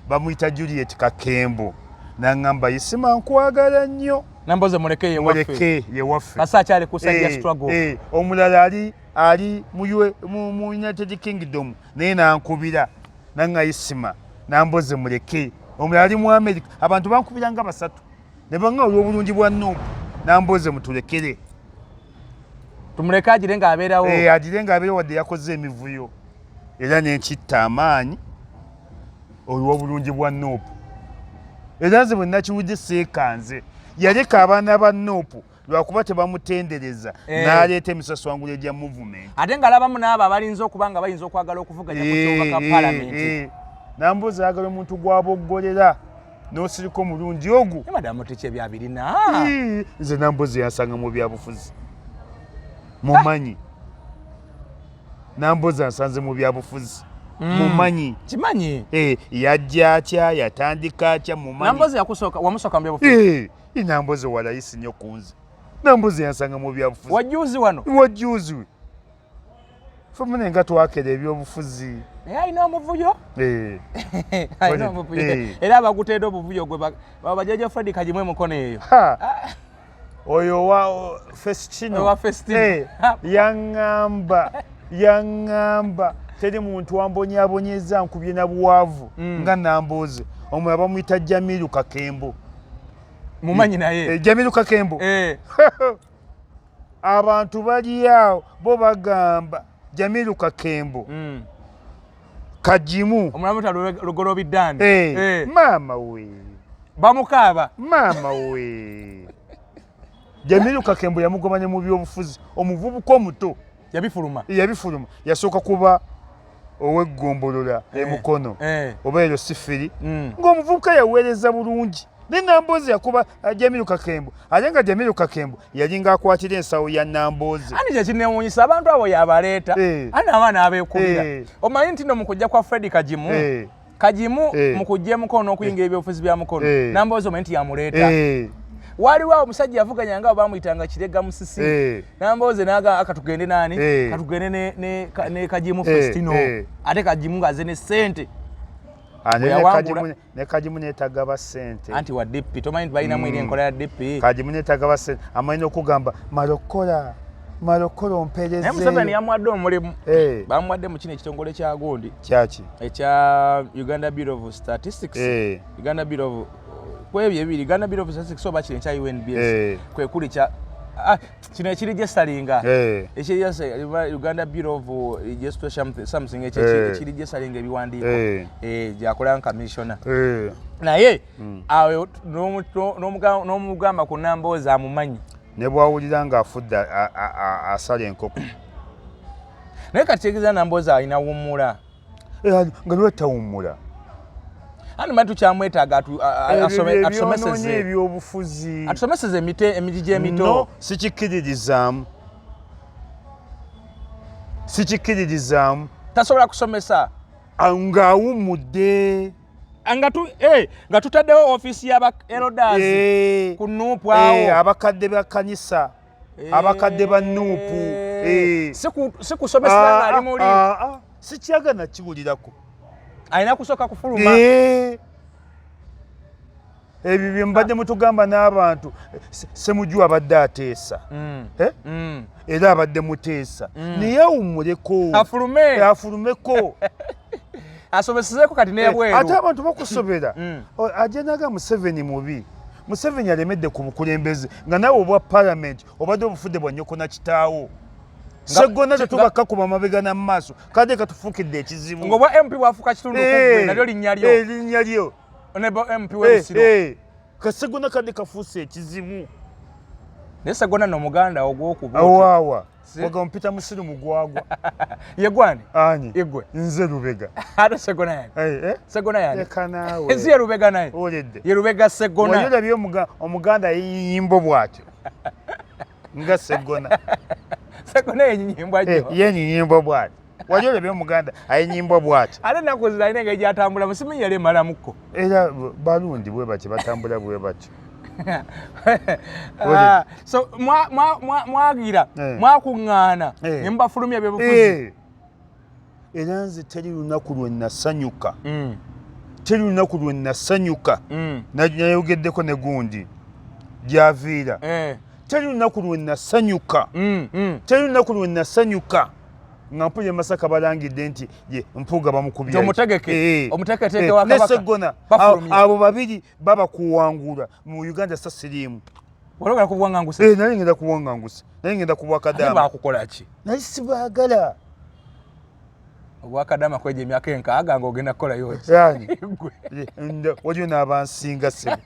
bamuyita Juliet Kakembo, naŋŋamba, "Isima, nkwagala nnyo." Namboze muleke yewaffe. Muleke yewaffe. Kasa akyali ku side ya struggle. Omulala ali mu United Kingdom, naye nankubira naŋŋa, "Isima, Namboze muleke." Omulala ali mu America. Abantu bankubira nga basatu ne baŋŋa, olw'obulungi bwa NUP, Namboze mutulekere. Tumuleke agire ng'abeerawo. Agire ng'abeerawo wadde yakoze emivuyo. Era nenkitta amaanyi olw'obulungi bwa NUP. Era nze bwe nakiwudde seekanze, yaleka abaana ba NUP lwakuba tebamutendereza, n'aleeta emisaswangula egya movement. Ate ng'alabamu n'abo abalinza okuba nga bayinza okwagala okuvuganya ku kyobaka palamenti. Namboze ayagala omuntu gwaboggolera n'osirika omulungi ogwo. Madamu tiki ebyabirina. Nze Namboze yansanga mu byabufuzi, mumanyi Namboze ansanze mu byabufuzi, mumanyi. Kimanyi. Yajja atya, yatandika atya, mumanyi. Namboze yakusooka, wamusooka mu byabufuzi? Namboze walayisi nnyo ku nze. Namboze yansanga mu byabufuzi. Wajuzi wano. Wajuzi fe mune nga twakera ebyobufuzi. Naye alina omuvuyo, alina omuvuyo, era abaguteeda obuvuyo gwe bajaja Fred Kagimu emukono eyo. Oyo wa Festino. Owa Festino. Yaŋŋamba teri muntu wambonyabonyeza nkubye na bwavu nga Namboze. Omulala bamuyita Jamiru Kakembo. Mumanyi naye. Jamiru Kakembo, abantu bali awo bo bagamba Jamiru Kakembo, Kagimu. Omulamuta Lugolobidani. Maama we. Bamukaaba. Maama we, Jamiru Kakembo yamugobanya mu byobufuzi, omuvubuka omuto. Yabifuluma. Yabifuluma. Yasooka kuba ow'eggombolola emukono oba ero sifiri, ng'omuvubuka yaweereza bulungi, ne Nambooze yakuba Jamiru Kakembo, ate nga Jamiru Kakembo yalinga akwatira ensawo ya Nambooze. Ani kyekinewuunyisa, abantu abo yabaleeta, ani abaana abeekubira. Omanyi nti no mu kujja kwa Fred Kagimu, Kagimu mu kujja emukono n'okuyingira ebyobufuzi bya Mukono, Nambooze omanyi nti yamuleeta. Waliwo omusajja yavuganya nga bamuyitanga Kirega Musisi, Nambooze naga akatugende nani, katugende ne Kagimu Festino, ate Kagimu ng'aze ne ssente. Ne Kagimu netagaba ssente. Anti wa DP, tomanyi nti balinamu eri enkola ya DP. Kagimu netagaba ssente, amanyi n'okugamba malokola malokola omperezeeyo. Naye Museveni yamuwadde omulimu, bamuwadde mu kino ekitongole kya gundi. Kyaki? Ekya Uganda Bureau of Statistics, Uganda Bureau of kwebyo ebibiri, Uganda Bureau of Statistics oba kino ekya UNBS, kwe kuli kya kino ekiri gyesalinga, ekiri Uganda Bureau of Registration something, ekiri gyesalinga ebiwandiiko, gyakola nka commissioner. Naye awo n'omugamba ku Namboozi amumanyi. Ne bwawulira ng'afudde asala enkoko. Naye kati kitegeeza Namboozi alina wummula. Nga lwetawummula. Ani manyi tukyamwetaaga atusomeseze ebyobufuzi, atusomeseze emigigi emito. No, sikikkiririzaamu, sikikkiririzaamu. Tasobola kusomesa ng'awummudde. Nga tutaddewo ofiisi y'aba elders ku NUP awo. Abakadde ba kanisa, abakadde ba NUP. Si kusomesa ng'ali muli. Sikyagala kiwulirako. Alina kusooka kufuluma. Ebyo bye mbadde mutugamba n'abantu. Semuju abadde ateesa, era abadde muteesa, naye awummuleko. Afulume. Afulumeko. Asomesezeeko kati n'ebweru. Ate abantu bakusobera. Ajja naga Museveni mubi, Museveni alemedde ku bukulembeze, nga naawe obwa palamenti obadde obufudde bwa nnyoko na kitaawo. Seggona tetubakkakuba mabega na mu maaso, kadde katufuukidde ekizibu. Ng'obwa MP bwafuuka kitundu ku nalyo linnya lyo. Linnya lyo. Honorable MP w'e Busiro. Kasegona kadde kafuuse ekizibu. Naye Segona nno muganda ogw'okuba. Awaawa waga mpita musiru mugwagwa. Ye gwani? Ani? Igwe. Nze Lubega. Ate Segona yani? Segona yani? Leka naawe. Ensi ye Lubega naye. Oledde. Ye Lubega Segona. Wali olabye Omuganda yeyinyimbo bw'atyo nga Segona? Segona yenyinyimbo atyo. Yenyinyimbo bw'atyo. Wali olabye Omuganda ayenyimbwa bw'atyo? Ate ennaku zino alina engeri gy'atambulamu, simanyi yali emalamuko. Era balundi bwe batyo batambula bwe batyo. So mwagira mwakuŋŋaana ne mubafulumya ebyobufuzi. Era nze teri lunaku lwe nasanyuka, teri lunaku lwe nasanyuka. Nayogeddeko ne gundi gyaviira. Teri lunaku lwe nasanyuka, teri lunaku lwe nasanyuka nga mpulira Masaka balangidde nti ye Mpuuga bamukubye. Omutegeke, omuteeketeeke wa Kabaka. Ne Seggona, abo babiri baba kuwangula mu Uganda sa siriimu. Wali kubuwanganguse? Nali ngenda kuwanganguse, nali ngenda ku bwakadaama. Bakukola ki? Nali sibaagala. Obwakadaama kweja emyaka 60 ng'ogenda kukolayo ki? Yani waliyo n'abansinga ssebo.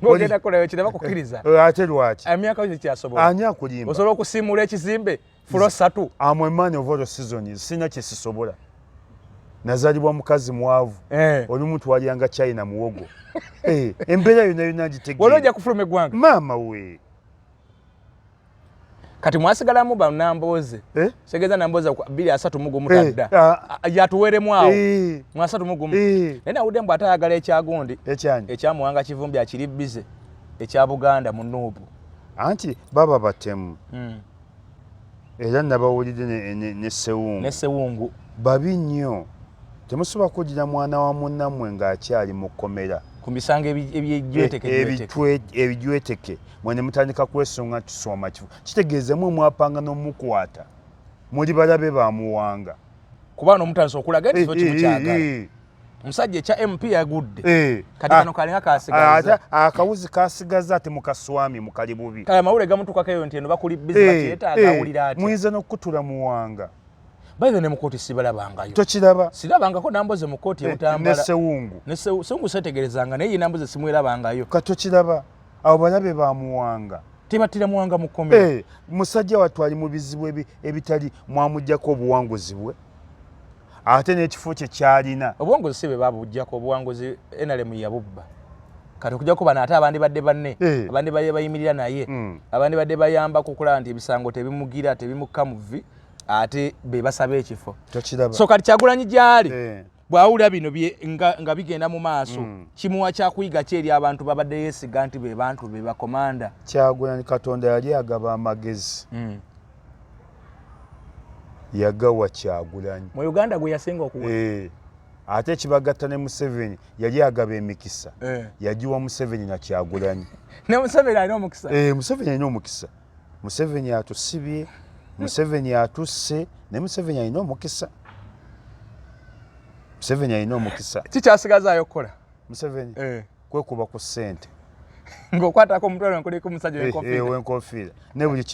Ng'ogenda kukolayo ki? Tebakukkiriza. Ate lwaki? Emyaka yo tekyasobola. Ani akulimba? Osobola okusiimuula ekizimbe floor 3. Am a man of all seasons, sina kye sisobola. Nazaalibwa mukazi mwavu. Olumu twalyanga China muwogo. Embeera yonna yonna ngitegeera. Wali ojja kufuluma eggwanga? Maama we. Kati mwasigalamu bannambooze. Segeza Nambooze 231 tadda. Yatuweremu awo. Mu 31. Naye nawulidde mbu ate ayagala ekyagundi. Ekyani? Ekya Muwanga Kivumbi akiri bbize. Ekya Buganda mu NUP. Anti baba batemu. Era nabawulidde ne Ssewungu. Ne Ssewungu. Babi nnyo. Temusobola kugira mwana wa munnammwe ng'akyali mu kkomera. Ku misango ebijweteke. Mwe ne mutandika kwesunga tusoma kifo. Kitegeeza mwe mwapanga n'omukwata. Muli balabe ba Muwanga. Kuba n'omutandisa okulaga nti ekifo kimukyagala. Omusajja ekya MP yagudde. Kati kano kalinga kasigaza. Akawuzi kasigaza ate mukaswami mukali bubi. Kale amawulire gamutuukako eyo nti eno bakuli bizi bakyetaaga awulira atya. Muyinza n'okukutula Muwanga. By ne mu kkooti sibalabangayo. Tokiraba? Sirabangako Namboze mu kkooti e Butambala. Ne Ssewungu. Ne Ssewungu seetegerezanga naye ye Namboze simwerabangayo. Kati tokiraba? Abo balabe ba Muwanga. Tebattira Muwanga mu kkomera. Musajja wattu ali mu bizibu ebitali, mwamuggyako obuwanguzi bwe. Ate n'ekifo kye kyalina. Obuwanguzi si bwe babuggyako, obuwanguzi NRM yabubba. Kati okuggyako bano ate abandi badde banne, abandi badde bayimirira naye, abandi badde bayambako okulaba nti ebisango tebimugira, tebimukka mu vvi, ate be basaba ekifo. So kati Kyagulanyi gy'ali bw'awulira bino nga bigenda mu maaso, kimuwa kyakuyiga ki eri abantu babadde yeesiga nti be bantu be bakomanda? Kyagulanyi Katonda yali agaba amagezi. Yagawa Kyagulanyi. Mu Uganda gwe yasinga okuwa. Ate ekibagatta ne Museveni yali agaba emikisa. Yagiwa Museveni na Kyagulanyi. Ne Museveni alina omukisa. Museveni alina omukisa. Museveni atusibye, Museveni atusse, ne Museveni alina omukisa. Museveni alina omukisa. Kikyasigazaayo okukola? Museveni kwekuba ku ssente. Ng'okwatako omutwalo nkuliko omusajja w'enkofiira. W'enkofiira. Ne buli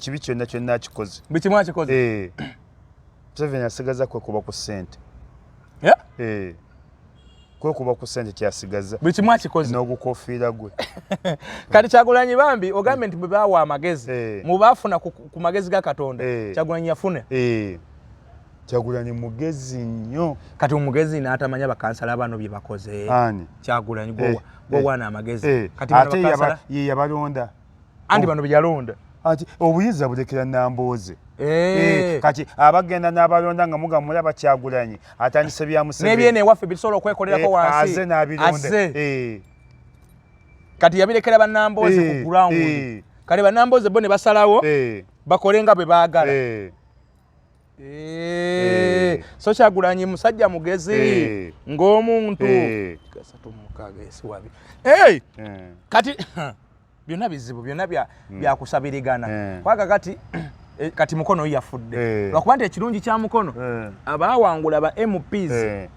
kibi kyonna kyonna akikoze. Buli kimu akikoze? Museveni asigaza kwekuba ku ssente. Kwekuba ku ssente kyasigaza. Buli kimu akikoze. N'ogukofiira gwe. Kati Kyagulanyi bambi ogambe nti bwe baawa amagezi, mu baafuna ku magezi ga Katonda, Kyagulanyi yafuna. Kyagulanyi mugezi nnyo. Kati omugezi n'atamanya bakansala bano bye bakoze. Ani? Kyagulanyi gwowaana amagezi. Kati ate ye yabalonda. Anti bano bye yalonda. Anti obuyinza bulekera Nambooze. Kati abagenda n'abalonda nga muga mulaba Kyagulanyi atandise bya Museveni. N'ebyene ewaffe bisobola okwekolerako wansi. Aze n'abironda. Kati yabirekera bannambooze ku ground. Kale bannambooze bo ne basalawo bakole nga bwe baagala. So Kyagulanyi musajja mugezi ng'omuntu. Kati byonna bizibu, byonna byakusabirigana. Kwaga kati kati Mukono yafudde. Lwakuba nti ekirungi kya Mukono abaawangula ba MPs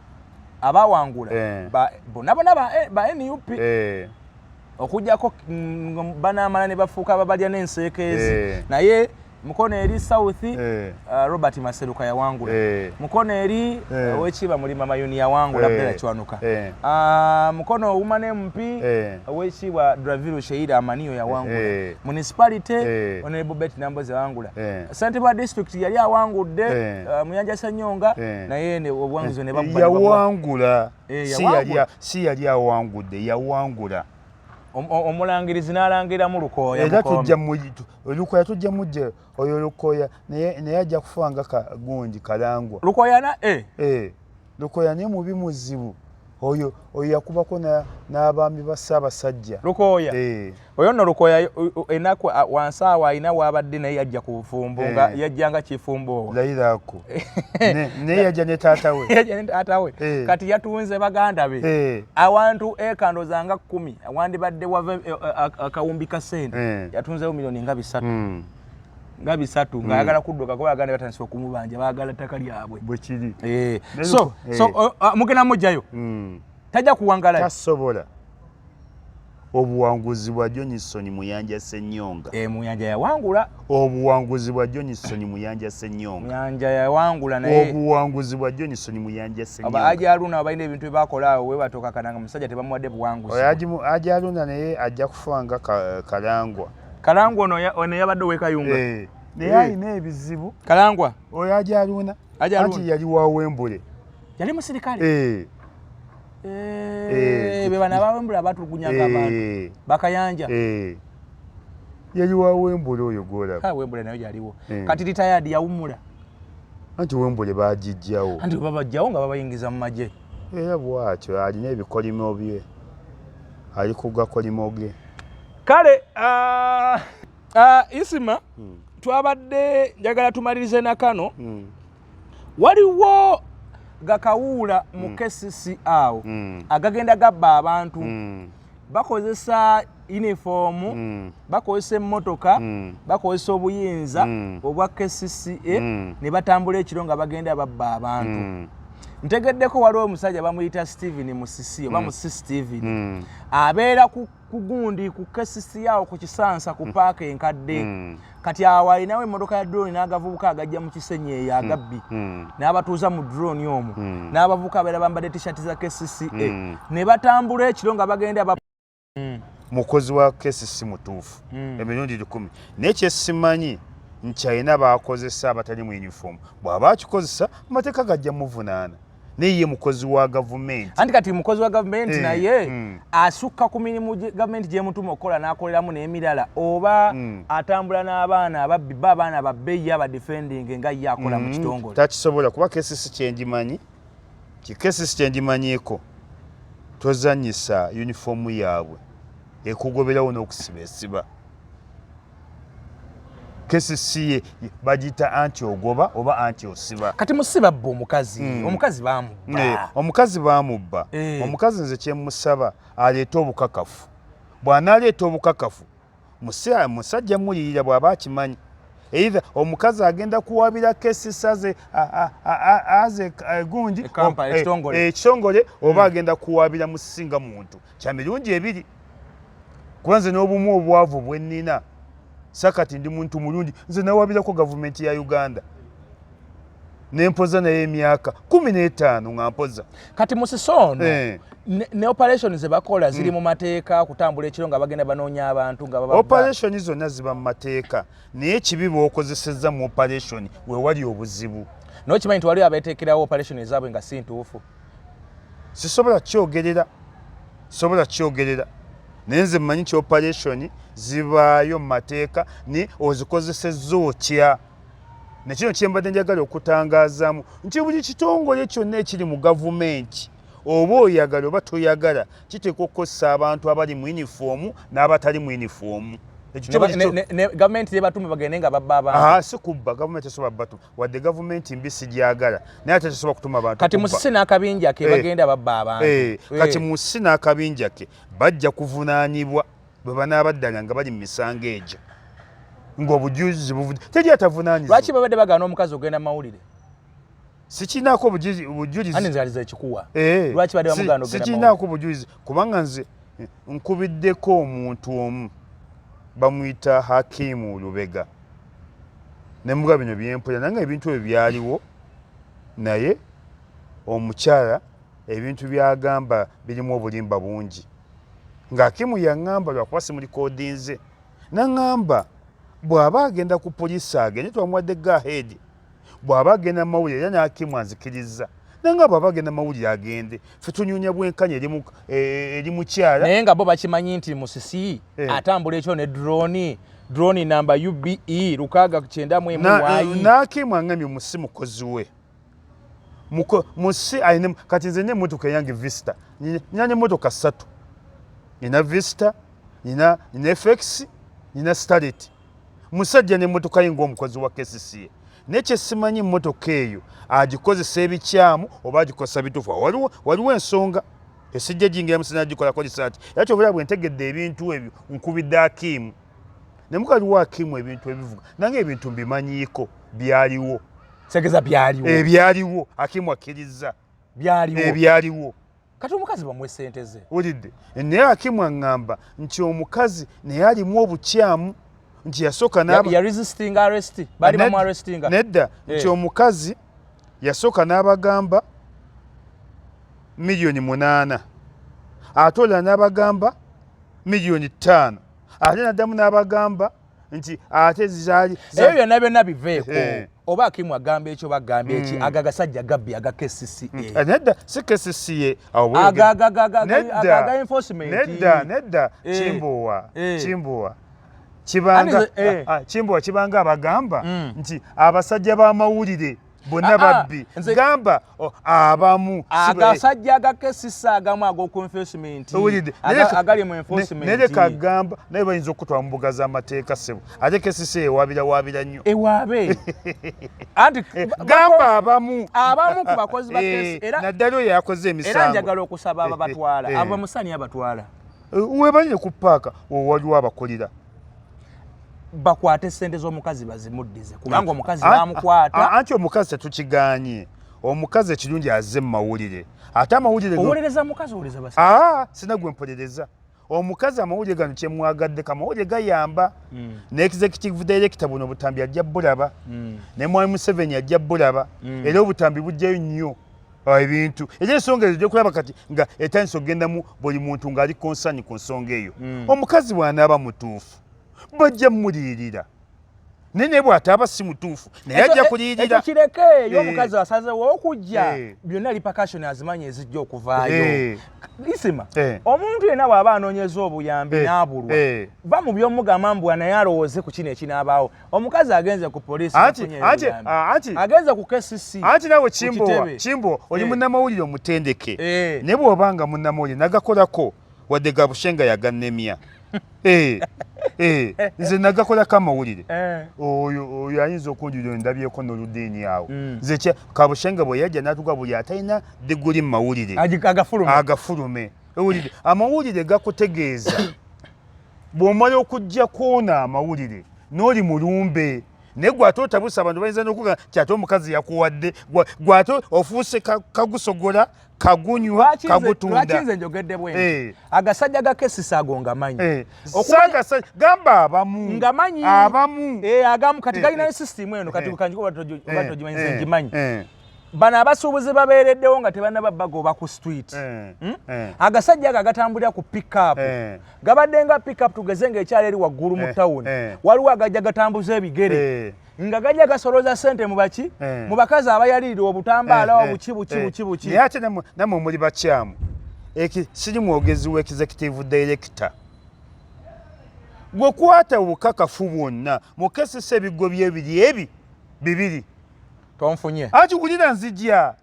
abaawangula bonna bonna ba NUP okujjako banaamala ne bafuuka babalya n'enseekeezi. Naye Mukono eri South Robert Maseruka yawangula. Mukono eri Owekiiba Mulima Mayuni yawangula Abdalla Kiwanuka. Mukono Woman MP Owekiibwa Draviru Sheira Amaniyo yawangula. Municipality Honorable Betty Nambooze yawangula. Ssentebe wa district yali awangudde Muyanja Ssenyonga naye obuwanguzi ne babba. Yawangula. Si yali awangudde, yawangula. Omulangirizi n'alangiramu Lukoya. Era tujja Lukoya tujja mujja oyo Lukoya naye ajja kufa nga gundi Kalangwa. Lukoya na Lukoya naye mubi muzibu. Oyo yakubako n'abaami ba Ssaabasajja. Lukoya. Oyo nno Lukoya ennaku wansi awo alina w'abadde naye yajja ku bufumbo nga yajjanga kifumbo owo. Layirako. Naye yajja ne taata we. Yajja ne taata we. Kati yatunze baganda be. Awantu eka ndowooza nga 10 wandibadde wava akawumbi ka ssente. Yatunzeewo miliyoni nga 3. Nga 3 ng'ayagala kudduka kuba baganda batandise okumubanja baagala ttaka lyabwe. Bwe kiri. So mugenda mujjayo. Tajja kuwangala. Tasobola. Obuwanguzi bwa Johnson Muyanja Ssenyonga. Muyanja yawangula. Obuwanguzi bwa Johnson Muyanja Ssenyonga. Muyanja yawangula naye. Obuwanguzi bwa Johnson Muyanja Ssenyonga. Aba Haji Haruna abalina ebintu bye bakola awo we batokakananga musajja tebamuwadde buwanguzi. Oyo Haji Haruna naye ajja kufa nga Kalangwa. Kalangwa ono yabadde ow'e Kayunga. Naye alina ebizibu. Kalangwa. Oyo Haji Haruna. Anti yali wa Wembule. Yali musirikale. Be bano abawembule abatulugunyanga abantu Bakayanja. Yali wa Wembule oyo gw'olaba. Wembule nayo gyaliwo. Kati retired yawummula. Anti Wembule baagijjawo. Anti babajjawo nga babayingiza mu magye. Era bw'atyo alina ebikolimo bye. Ali ku gakolimo ge. Kale Isima twabadde njagala tumalirize na kano. Waliwo gakawuula mu KCC awo agagenda gabba abantu. Bakozesa uniform, bakozesa emmotoka, bakozesa obuyinza obwa KCCA ne batambula ekiro nga bagenda babba abantu. Ntegeddeko waliwo omusajja bamuyita Steven Musisi oba Musisi Steven. Abeera ku gundi ku KCC awo ku Kisansa ku paaka enkadde. Kati awo alinawo emmotoka ya drone n'agavubuka agajja mu Kisenyi eyo agabbi. N'abatuuza mu drone omwo. N'abavubuka abeera bambadde t-shirt za KCCA. Ne batambula ekiro nga bagenda Mukozi wa KCC mutuufu emirundi 10. Naye kye simanyi nti alina baakozesa abatali mu uniform. Bw'aba akikozesa amateeka gajja muvunaana. Naye ye mukozi wa gavumenti. Anti kati mukozi wa gavumenti naye asukka ku mirimu gavumenti gy'emutuma okukola n'akoleramu n'emirala oba atambula n'abaana ababbi ba abaana babbe ye abadefending nga ye akola mu kitongole. Takisobola kuba KCC kyenjimanyi. KCC kyenjimanyiiko tozannyisa uniform yaabwe ekugoberawo n'okusiba esiba. KCC bagiyita anti ogoba oba anti osiba. Kati musiba bba omukazi, omukazi baamubba. Omukazi baamubba. Omukazi nze kye mmusaba aleete obukakafu. Bw'anaaleeta obukakafu, musajja mulirira bw'aba akimanyi. Either omukazi agenda kuwabira KCC aze gundi ekitongole oba agenda kuwabira musinga muntu. Kya mirundi ebiri. Kuba nze n'obumu obwavu bwe nnina. Sakati ndi muntu mulungi nze nawabirako gavumenti ya Uganda. Nempoza naye emyaka 15 nga mpoza. Kati Musisi ono ne operation ze bakola ziri mu mateeka kutambula ekiro nga bagenda banoonya abantu nga baba operation zonna ziba mu mateeka naye kibi bw'okozesezza mu operation we wali obuzibu. Nokimanyi nti waliwo abeteekerawo operation ezaabwe nga si ntuufu? Sisobola kyogerera, sobola kyogerera, naye nze mmanyi nti operation zibaayo mu mateeka, ni ozikozesezza otya. Nekino kyembadde njagala okutangazaamu nti buli kitongole kyonna ekiri mu gavumenti, oba oyagala oba toyagala, kiteekwa okukozesa abantu abali mu yunifoomu n'abatali mu yunifoomu. Gavumenti yebatume bagende nga babba abantu? Si kubba, gavumenti esobola batuma. Wadde gavumenti mbi sigyagala, naye ate tesobola kutuma abantu. Kati Musisi n'akabinja ke bagenda babba abantu. Kati Musisi n'akabinja ke bajja kuvunaanibwa bwe banaabaddala nga bali mu misango egyo ng'obujulizi buvudde. Teri atavunaanyizibwa. Lwaki babadde bagaana omukazi ogenda mawulire? Sikinaako bujulizi. Ani nzaliza ekikuwa? Lwaki badde bamugaana ogenda? Sikinaako bujulizi, kubanga nze nkubiddeko omuntu omu, bamuyita Hakimu Lubega, ne muga bino byempulira, naye nga ebintu ebyo byaliwo, naye omukyala ebintu byagamba birimu obulimba bungi. Nga Hakimu yaŋŋamba, lwakuba simulikodinze, naŋŋamba bw'aba agenda ku poliisi agende, twamuwadde go ahead, bw'aba agenda mawulire, era n'Hakimu anzikiriza, nanga bw'aba agenda mawulire agende, ffe tunyonya bwenkanya eri mukyala. Naye nga bo bakimanyi nti Musisi atambula ekyo ne drone namba UBE 691 Y. N'Hakimu aŋŋambye Musi mukozi we. Musi ayine. Kati nze n'emmotoka eyange Vista, nina n'emmotoka ssatu, nina Vista, nina FX, nina Starlet. Musajja n'emmotoka ye ng'omukozi wa KCCA, naye kyesimanyi emmotoka eyo agikozesa ebikyamu oba agikozesa bituufu. Waliwo ensonga esijja gingiramu, sinagikolako research. Era kyobulaba bwe ntegedde ebintu ebyo, nkubidde Akiimu ne mukaliwo Akiimu ebintu ebivuga, nange ebintu mbimanyiiko, byaliwo. Segeza byaliwo? Ebyaliwo, Akiimu akkiriza. Byaliwo? Ebyaliwo. Kati omukazi bamuwe sente ze. Wulidde? Naye Akimu aŋŋamba nti omukazi naye alimu obukyamu, nti yasooka Ya resisting arrest, bali bamu arrestinga. Nedda, nti omukazi yasooka n'abagamba 8 miliyoni, ate olala n'abagamba 5 miliyoni, ate naddamu n'abagamba nti ate zaali Ebyo byonna byonna biveeko. Oba Akimu agamba ekyo, bagamba eki, aga gasajja gabbi aga KCCA. Nedda, si KCCA awo. Aga enforcement. Nedda, nedda. Kimbowa, Kimbowa, kibanga Kimbowa, kibanga abagamba nti abasajja b'amawulire bonna babbi. Gamba abamu. Agasajja aga KCC agamu ag'oku enforcement, agali mu enforcement. Nereka agamba, naye bayinza okutwala mu mbuga z'amateeka, ssebo. Ate KCC ewabira wabira nnyo. Ewaabe anti. Gamba abamu. Abamu ku bakozi ba era naddala oyo yakoze emisango. Era njagala okusaba aba batwala, abo bamusani abatwala. Webanyine ku paaka waliwo abakolera. Bakwate sente z'omukazi bazimuddize, kubanga omukazi bamukwata. Anti omukazi tetukiganye. Omukazi ekirungi azze mu mawulire, ate amawulire Owolereza mukazi, owoleza basajja? Sina gwe mpolereza. Omukazi amawulire gano kyemwagadde, kamawulire gayamba ne executive director. Buno obutambi ajja bulaba, ne mwami Museveni ajja bulaba, era obutambi bujjayo nnyo ebintu. Era ensonga ezo gyokulaba kati nga etandisa okugendamu, buli muntu ng'ali concerned ku nsonga eyo. Omukazi bw'anaaba mutuufu bajja mumuliyirira, naye naye bw'ataaba si mutuufu, naye ajja kuliyirira. Ekyo kireke. Yo omukazi asazewo okujja, byonna repercussion azimanyi ezijja okuvaayo. Isima, omuntu yenna bw'aba anoonyeza obuyambi n'abulwa, va mu by'omugamba mbwa, naye alowooze ku kino ekinaabaawo. Omukazi agenze ku poliisi, agenze ku KCC. Anti nawe Kimbowa, Kimbowa, oli munnamawulire omutendeke, naye bw'obanga munnamawulire nagakolako, wadde Gabushenga yagannemya, nze nagakolako amawulire. Oyo ayinza okunjulira, ndabyeko n'oludiini awo. Nze Kabushenga bwe yajja n'atuga buli atalina diguli mu mawulire agafulume. Owulire, amawulire gakutegeeza bw'omala okujja kwona amawulire n'oli mulumbe, naye gwe ate otabusa abantu, bayinza n'okuga nti ate omukazi yakuwadde, gwe ate ofuuse kagusogola, kagunywa, kagutunda. Lwaki nze njogedde bwe nti? Agasajja ga KCC ago ngamanyi. Gamba abamu. Ngamanyi. Abamu. Agamu kati galina system eno. Kati kanjiko oba togimanyi, nze ngimanyi. Bano abasuubuzi babeereddewo nga tebannaba bagoba ku street. Agasajja ago agatambulira ku pickup gabadde nga pickup, tugeze ng'ekyalo eri waggulu mu tawuni, waliwo agajja gatambuza ebigere nga gajja gasoloza ssente mu baki, mu bakazi abayalirira obutambaala, obuki buki buki buki. Naye ate nammwe muli bakyamu. Siri mwogezi wa executive director. Gwe kwata obukakafu bwonna mukesesa ebigo byebiri ebi bibiri. Tonfunye. Anti wulira, nzija.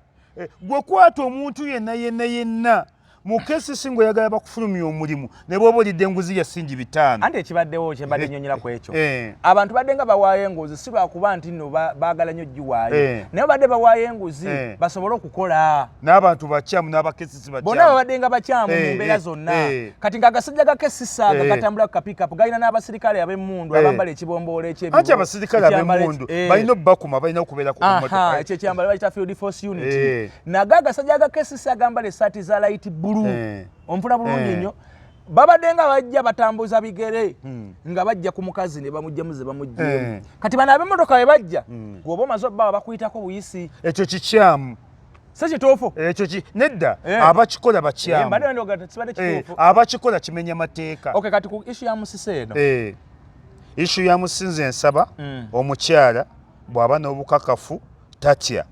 Gwe kwata omuntu yenna yenna yenna mukesisi ng'oyagala bakufulumya omulimu, ne bw'oba olidde enguzi ya singi 500. Anti ekibaddewo kyembadde nnyonnyola ku ekyo, abantu badde nga bawaayo enguzi si lwakuba nti nno baagala nnyo giwaayo, naye badde bawaayo enguzi basobole okukola. N'abantu bakyamu, n'abakesisi Bonna bakyamu. Babadde nga bakyamu mu mbeera zonna. Kati ng'agasajja ga KCC aga gatambula ku kapikapu galina n'abasirikale ab'emmundu abambala ekibomboolo eky'ebibo- Anti abasirikale ekyambalo ab'emmundu balina obbakuma, balina okubeera ku mmotoka. Ekyo ekyambalo bakiyita field force unit. Nago agasajja ga KCC agambala essaati za light blue, onfuna bulungi nnyo, babadde nga bajja batambuza bigere nga bajja ku mukazi ne bamugjamu ze bamuggyemu. Kati bano ab'emmotoka bwe bajja, gweoba omaze obbawa bakuyitako buyisi. Ekyo kikyamu. Si kituufu? Ekyo nedda. Abakikola bakyamu. Mbadde ndowooza kibadde kituufu. Abakikola kimenya mateeka. Okay, kati ku issue ya Musisi eno. Issue ya Musisi, nsaba omukyala bw'aba n'obukakafu tatya,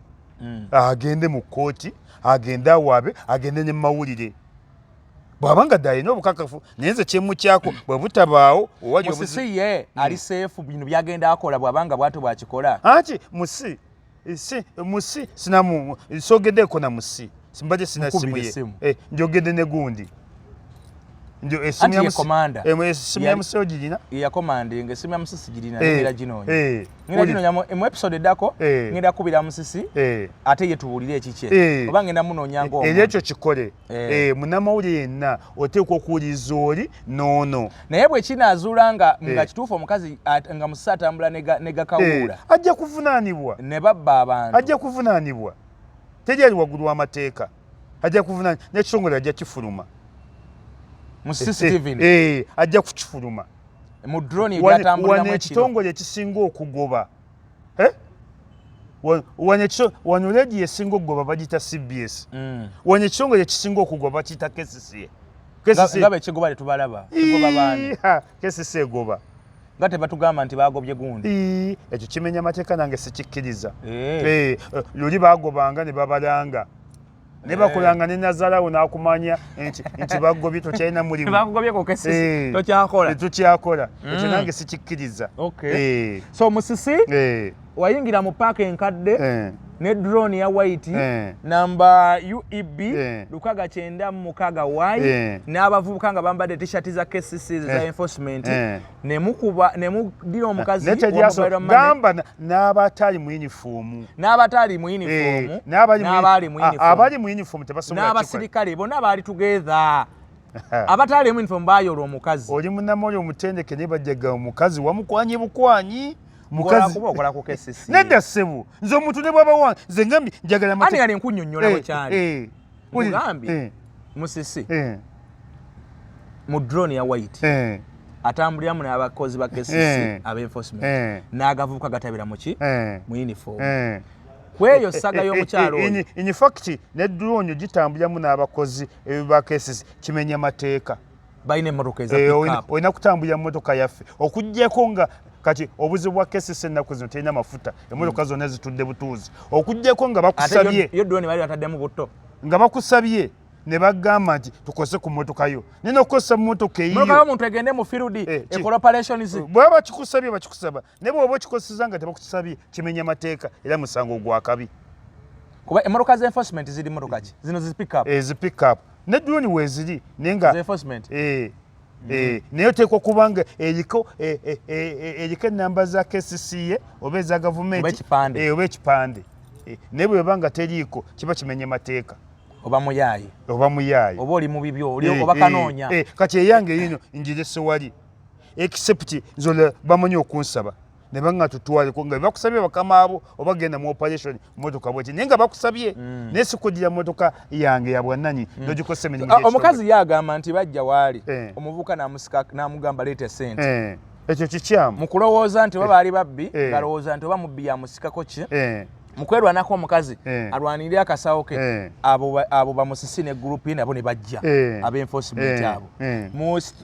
agende mu kkooti, agende awaabe, agende ne mawulire bw'aba nga ddala alina obukakafu. Naye nze kyemukyako bwe butabaawo owali obuzibu. Musisi ye ali safe bino byagenda akola bw'abanga bw'atyo bw'akikola? Anti musi si musi sinamu sogeddeko na musi, simbadde sina Mukubire simu ye. essimu. Njogedde ne gundi. Esimu Anti ya ye Musi- commander. Esimu ya Musi ogirina? Yakomandinga esimu ya Musisi girina, ngenda ginoonya. Ngenda ginoonya mu episode eddako. Ngenda kubira Musisi ate ye tuwulire ekikye, oba ngenda munoonya Era ng'omuntu. Ekyo kikole. Munnamawulire yenna oteekwa okuwuliriza oli noono. Naye bwe kinaazuula nga kituufu omukazi nga Musisi atambula ne gakawuula, Ajja kuvunaanibwa. Ne babba abantu. Ajja kuvunaanibwa, teri ali waggulu w'amateeka. Ajja kuvunaanibwa n'ekitongole ajja kifuluma. Musisi Steven. Ajja kukifuluma. Mu drone Wano ebyatambuliramu ekiro. Ekitongole ekisinga okugoba. Wano rediyo esinga okugoba bagiyita CBS. Wano ekitongole ekisinga okugoba bakiyita KCCA. KCCA. Nga bekigoba tetubalaba, kigoba baani? Iha, KCC egoba. Nga tebatugamba nti bagobye gundi. Ii, ekyo kimenya mateeka, nange sikikkiriza. Luli bagobanga ne babalanga ne bakolanga ne nazalawo n'akumanya nti bagobye, tokyalina mulimu. Bakugobye ku KCC, tokyakola. Tokyakola. Ekyo nange sikikkiriza. So Musisi wayingira mu paaka enkadde ne drone ya white namba UEB 696 Y n'abavubuka nga bambadde t-shirt za KCC za enforcement, ne mukuba ne mudira omukazi Naye wa teryaso mobile money. Gamba n'abatali mu uniform. N'abatali mu uniform, n'abali mu n'abaali mu uniform. Abali mu uniform tebasobola kikola. N'abasirikale bonna baali together. Abatali mu uniform bayola omukazi. Oli munnamawulire omutendeke, naye bajjaga omukazi wamukwanye bukwanyi mukazi. Kuba okola ku KCC. Nedda ssebo, nze omuntu ne bwaba wange, nze ngambye njagala Ani yali nkunnyonnyola bwe kyali. Nkugambye. Musisi mu drone ya white atambuliramu n'abakozi ba KCC aba enforcement n'agavubuka gatabira muki, mu uniform. Kweyo saga y'omukyalo oyo. In fact ne drone gitambuliramu n'abakozi ba KCC kimenya mateeka. Balina emmotoka eza pickup. Olina kutambulira mu motoka yaffe, okuggyako nga kati obuzibu bwa KCC ennaku zino terina mafuta, emmotoka zonna zitudde butuuzi, okuggyako nga Ate bakusabye. Yo drone bali bataddemu butto. Nga bakusabye ne bagamba nti tukozese ku mmotoka yo, naye nokukozesa mu mmotoka Mmotoka eyiyo y'omuntu egende mu field ekola operations. Bwaba bakikusabye bakikusaba, naye bw'oba okikozeseza nga tebakusabye kimenya mateeka era musango gwa kabi. Kuba emmotoka za enforcement ziri mmotoka ki zino, zi pickup? Ezi pickup ne drone weeziri, naye nga Za enforcement. Naye oteekwa okuba nga eriko eriko enamba za KCCA oba eza gavumenti. Oba ekipande. Oba ekipande. Naye bweba nga teriiko kiba kimenya mateeka. Oba muyaaye. Oba muyaaye. Oba oli mu bibyo, oli oba kanoonya. Kati eyange yino njirese wali, except nze bamanyi okunsaba ne banga tutwaleko nga bakusabye bakama abo, oba genda mu operation motoka bweti, naye nga bakusabye, naye sikugira motoka yange ya bwannanyi n'ogikosa emirimu Ah, gy'ekitongole. Omukazi ye agamba nti bajja waali omuvubuka n'amusika n'amugamba leeta sente. Ekyo kikyamu. Mu kulowooza nti oba baali babbi, Eh. ngalowooza nti oba mubbi yamusikako ki. Mukwerwanako omukazi Eh. alwanirire akasawo ke, Eh. abo bamusisi ne group ye nabo ne bajja, Eh. ab'enforcement Eh. abo. Eh.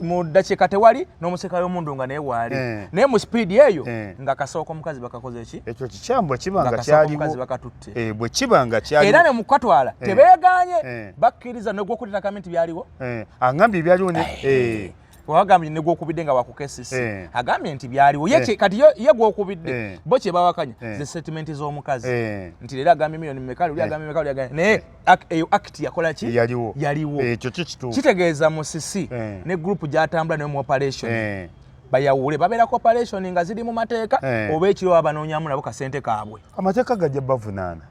Mu ddakiika tewali n'omusekayo omundu nga naye waali, Eh. naye mu speed eyo Eh. nga akasawo k'omukazi bakakoze ki? Ekyo kikyamu bwe kiba Nga nga akasawo k'omukazi kyaliwo. bakatutte. Eh, bwe kiba nga kyaliwo. Era ne mukatwala Eh. tebeeganye, Eh. bakkiriza negwokutira nti byaliwo. Eh, angambye byaliwo ne eh, Wagambye negwokubidde nga wakukesisi, Eh. agambye nti byaliwo ye. Eh. Kati ye gwokubidde, Eh. bo kye bawakanya Eh. ze statement z'omukazi Eh. nti leero agambye miliyoni mmeka, luli Eh. agambye mmeka, luli agambye, naye eyo act yakola ki? Yaliwo. Yaliwo. Ekyo kyo kituufu. Kitegeeza musisi Eh. ne group gyatambula nayo mu operation Eh, bayawule, babeerako operation nga ziri mu mateeka Eh. oba ekiro banoonyamu nabo kasente kaabwe. Amateeka gajja bavunaana.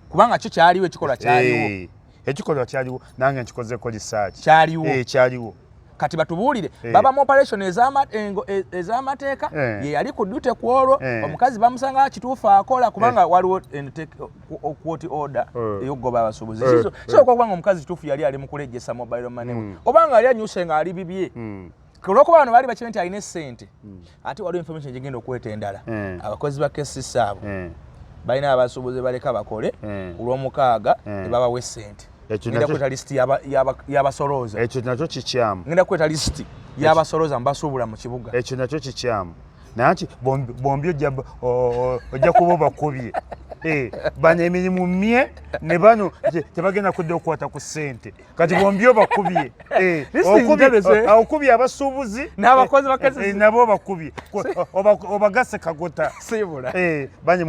Kubanga kyo kyaliwo, ekikolwa kyaliwo. Eh, ekikolwa kyaliwo, nange nkikozeko research. Kyaliwo. Eh, kyaliwo. Kati batubuulire, Eh. baba mu operation ez'amateeka, Eh. ye yali ku duty ku olwo, Eh. omukazi bamusanga kituufu akola, kubanga waliwo court order Eh. ey'okugoba abasuubuzi. Eh. Kisoboka okuba nga omukazi kituufu yali ali mu kulejjesa mobile money we, oba nga yali anyuse nga ali bibye, olwokuba bano baali bakimanyi nti alina essente. Ate waliwo information gyegenda okuleeta endala. Abakozi ba KCC abo balina abasuubuzi baleka bakole ku lwomukaaga, tebabawa essente. Ekyo Ngenda kuleeta lisiti y'abasolooza. Ekyo nakyo kikyamu. Ngenda kuleeta lisiti y'abasolooza mubasuubula mu kibuga. Ekyo nakyo kikyamu, naye nti bombi ojja kuba obakubye. Eh, bano emirimu mye ne bano tebagenda kudda okukwata ku ssente. Kati bombi obakubye. Eh, Lisiti ntegese. okubye abasuubuzi N'abakozi ba eh, KCC. nabo obakubye, obagase kagota. Siibula. Eh, banye.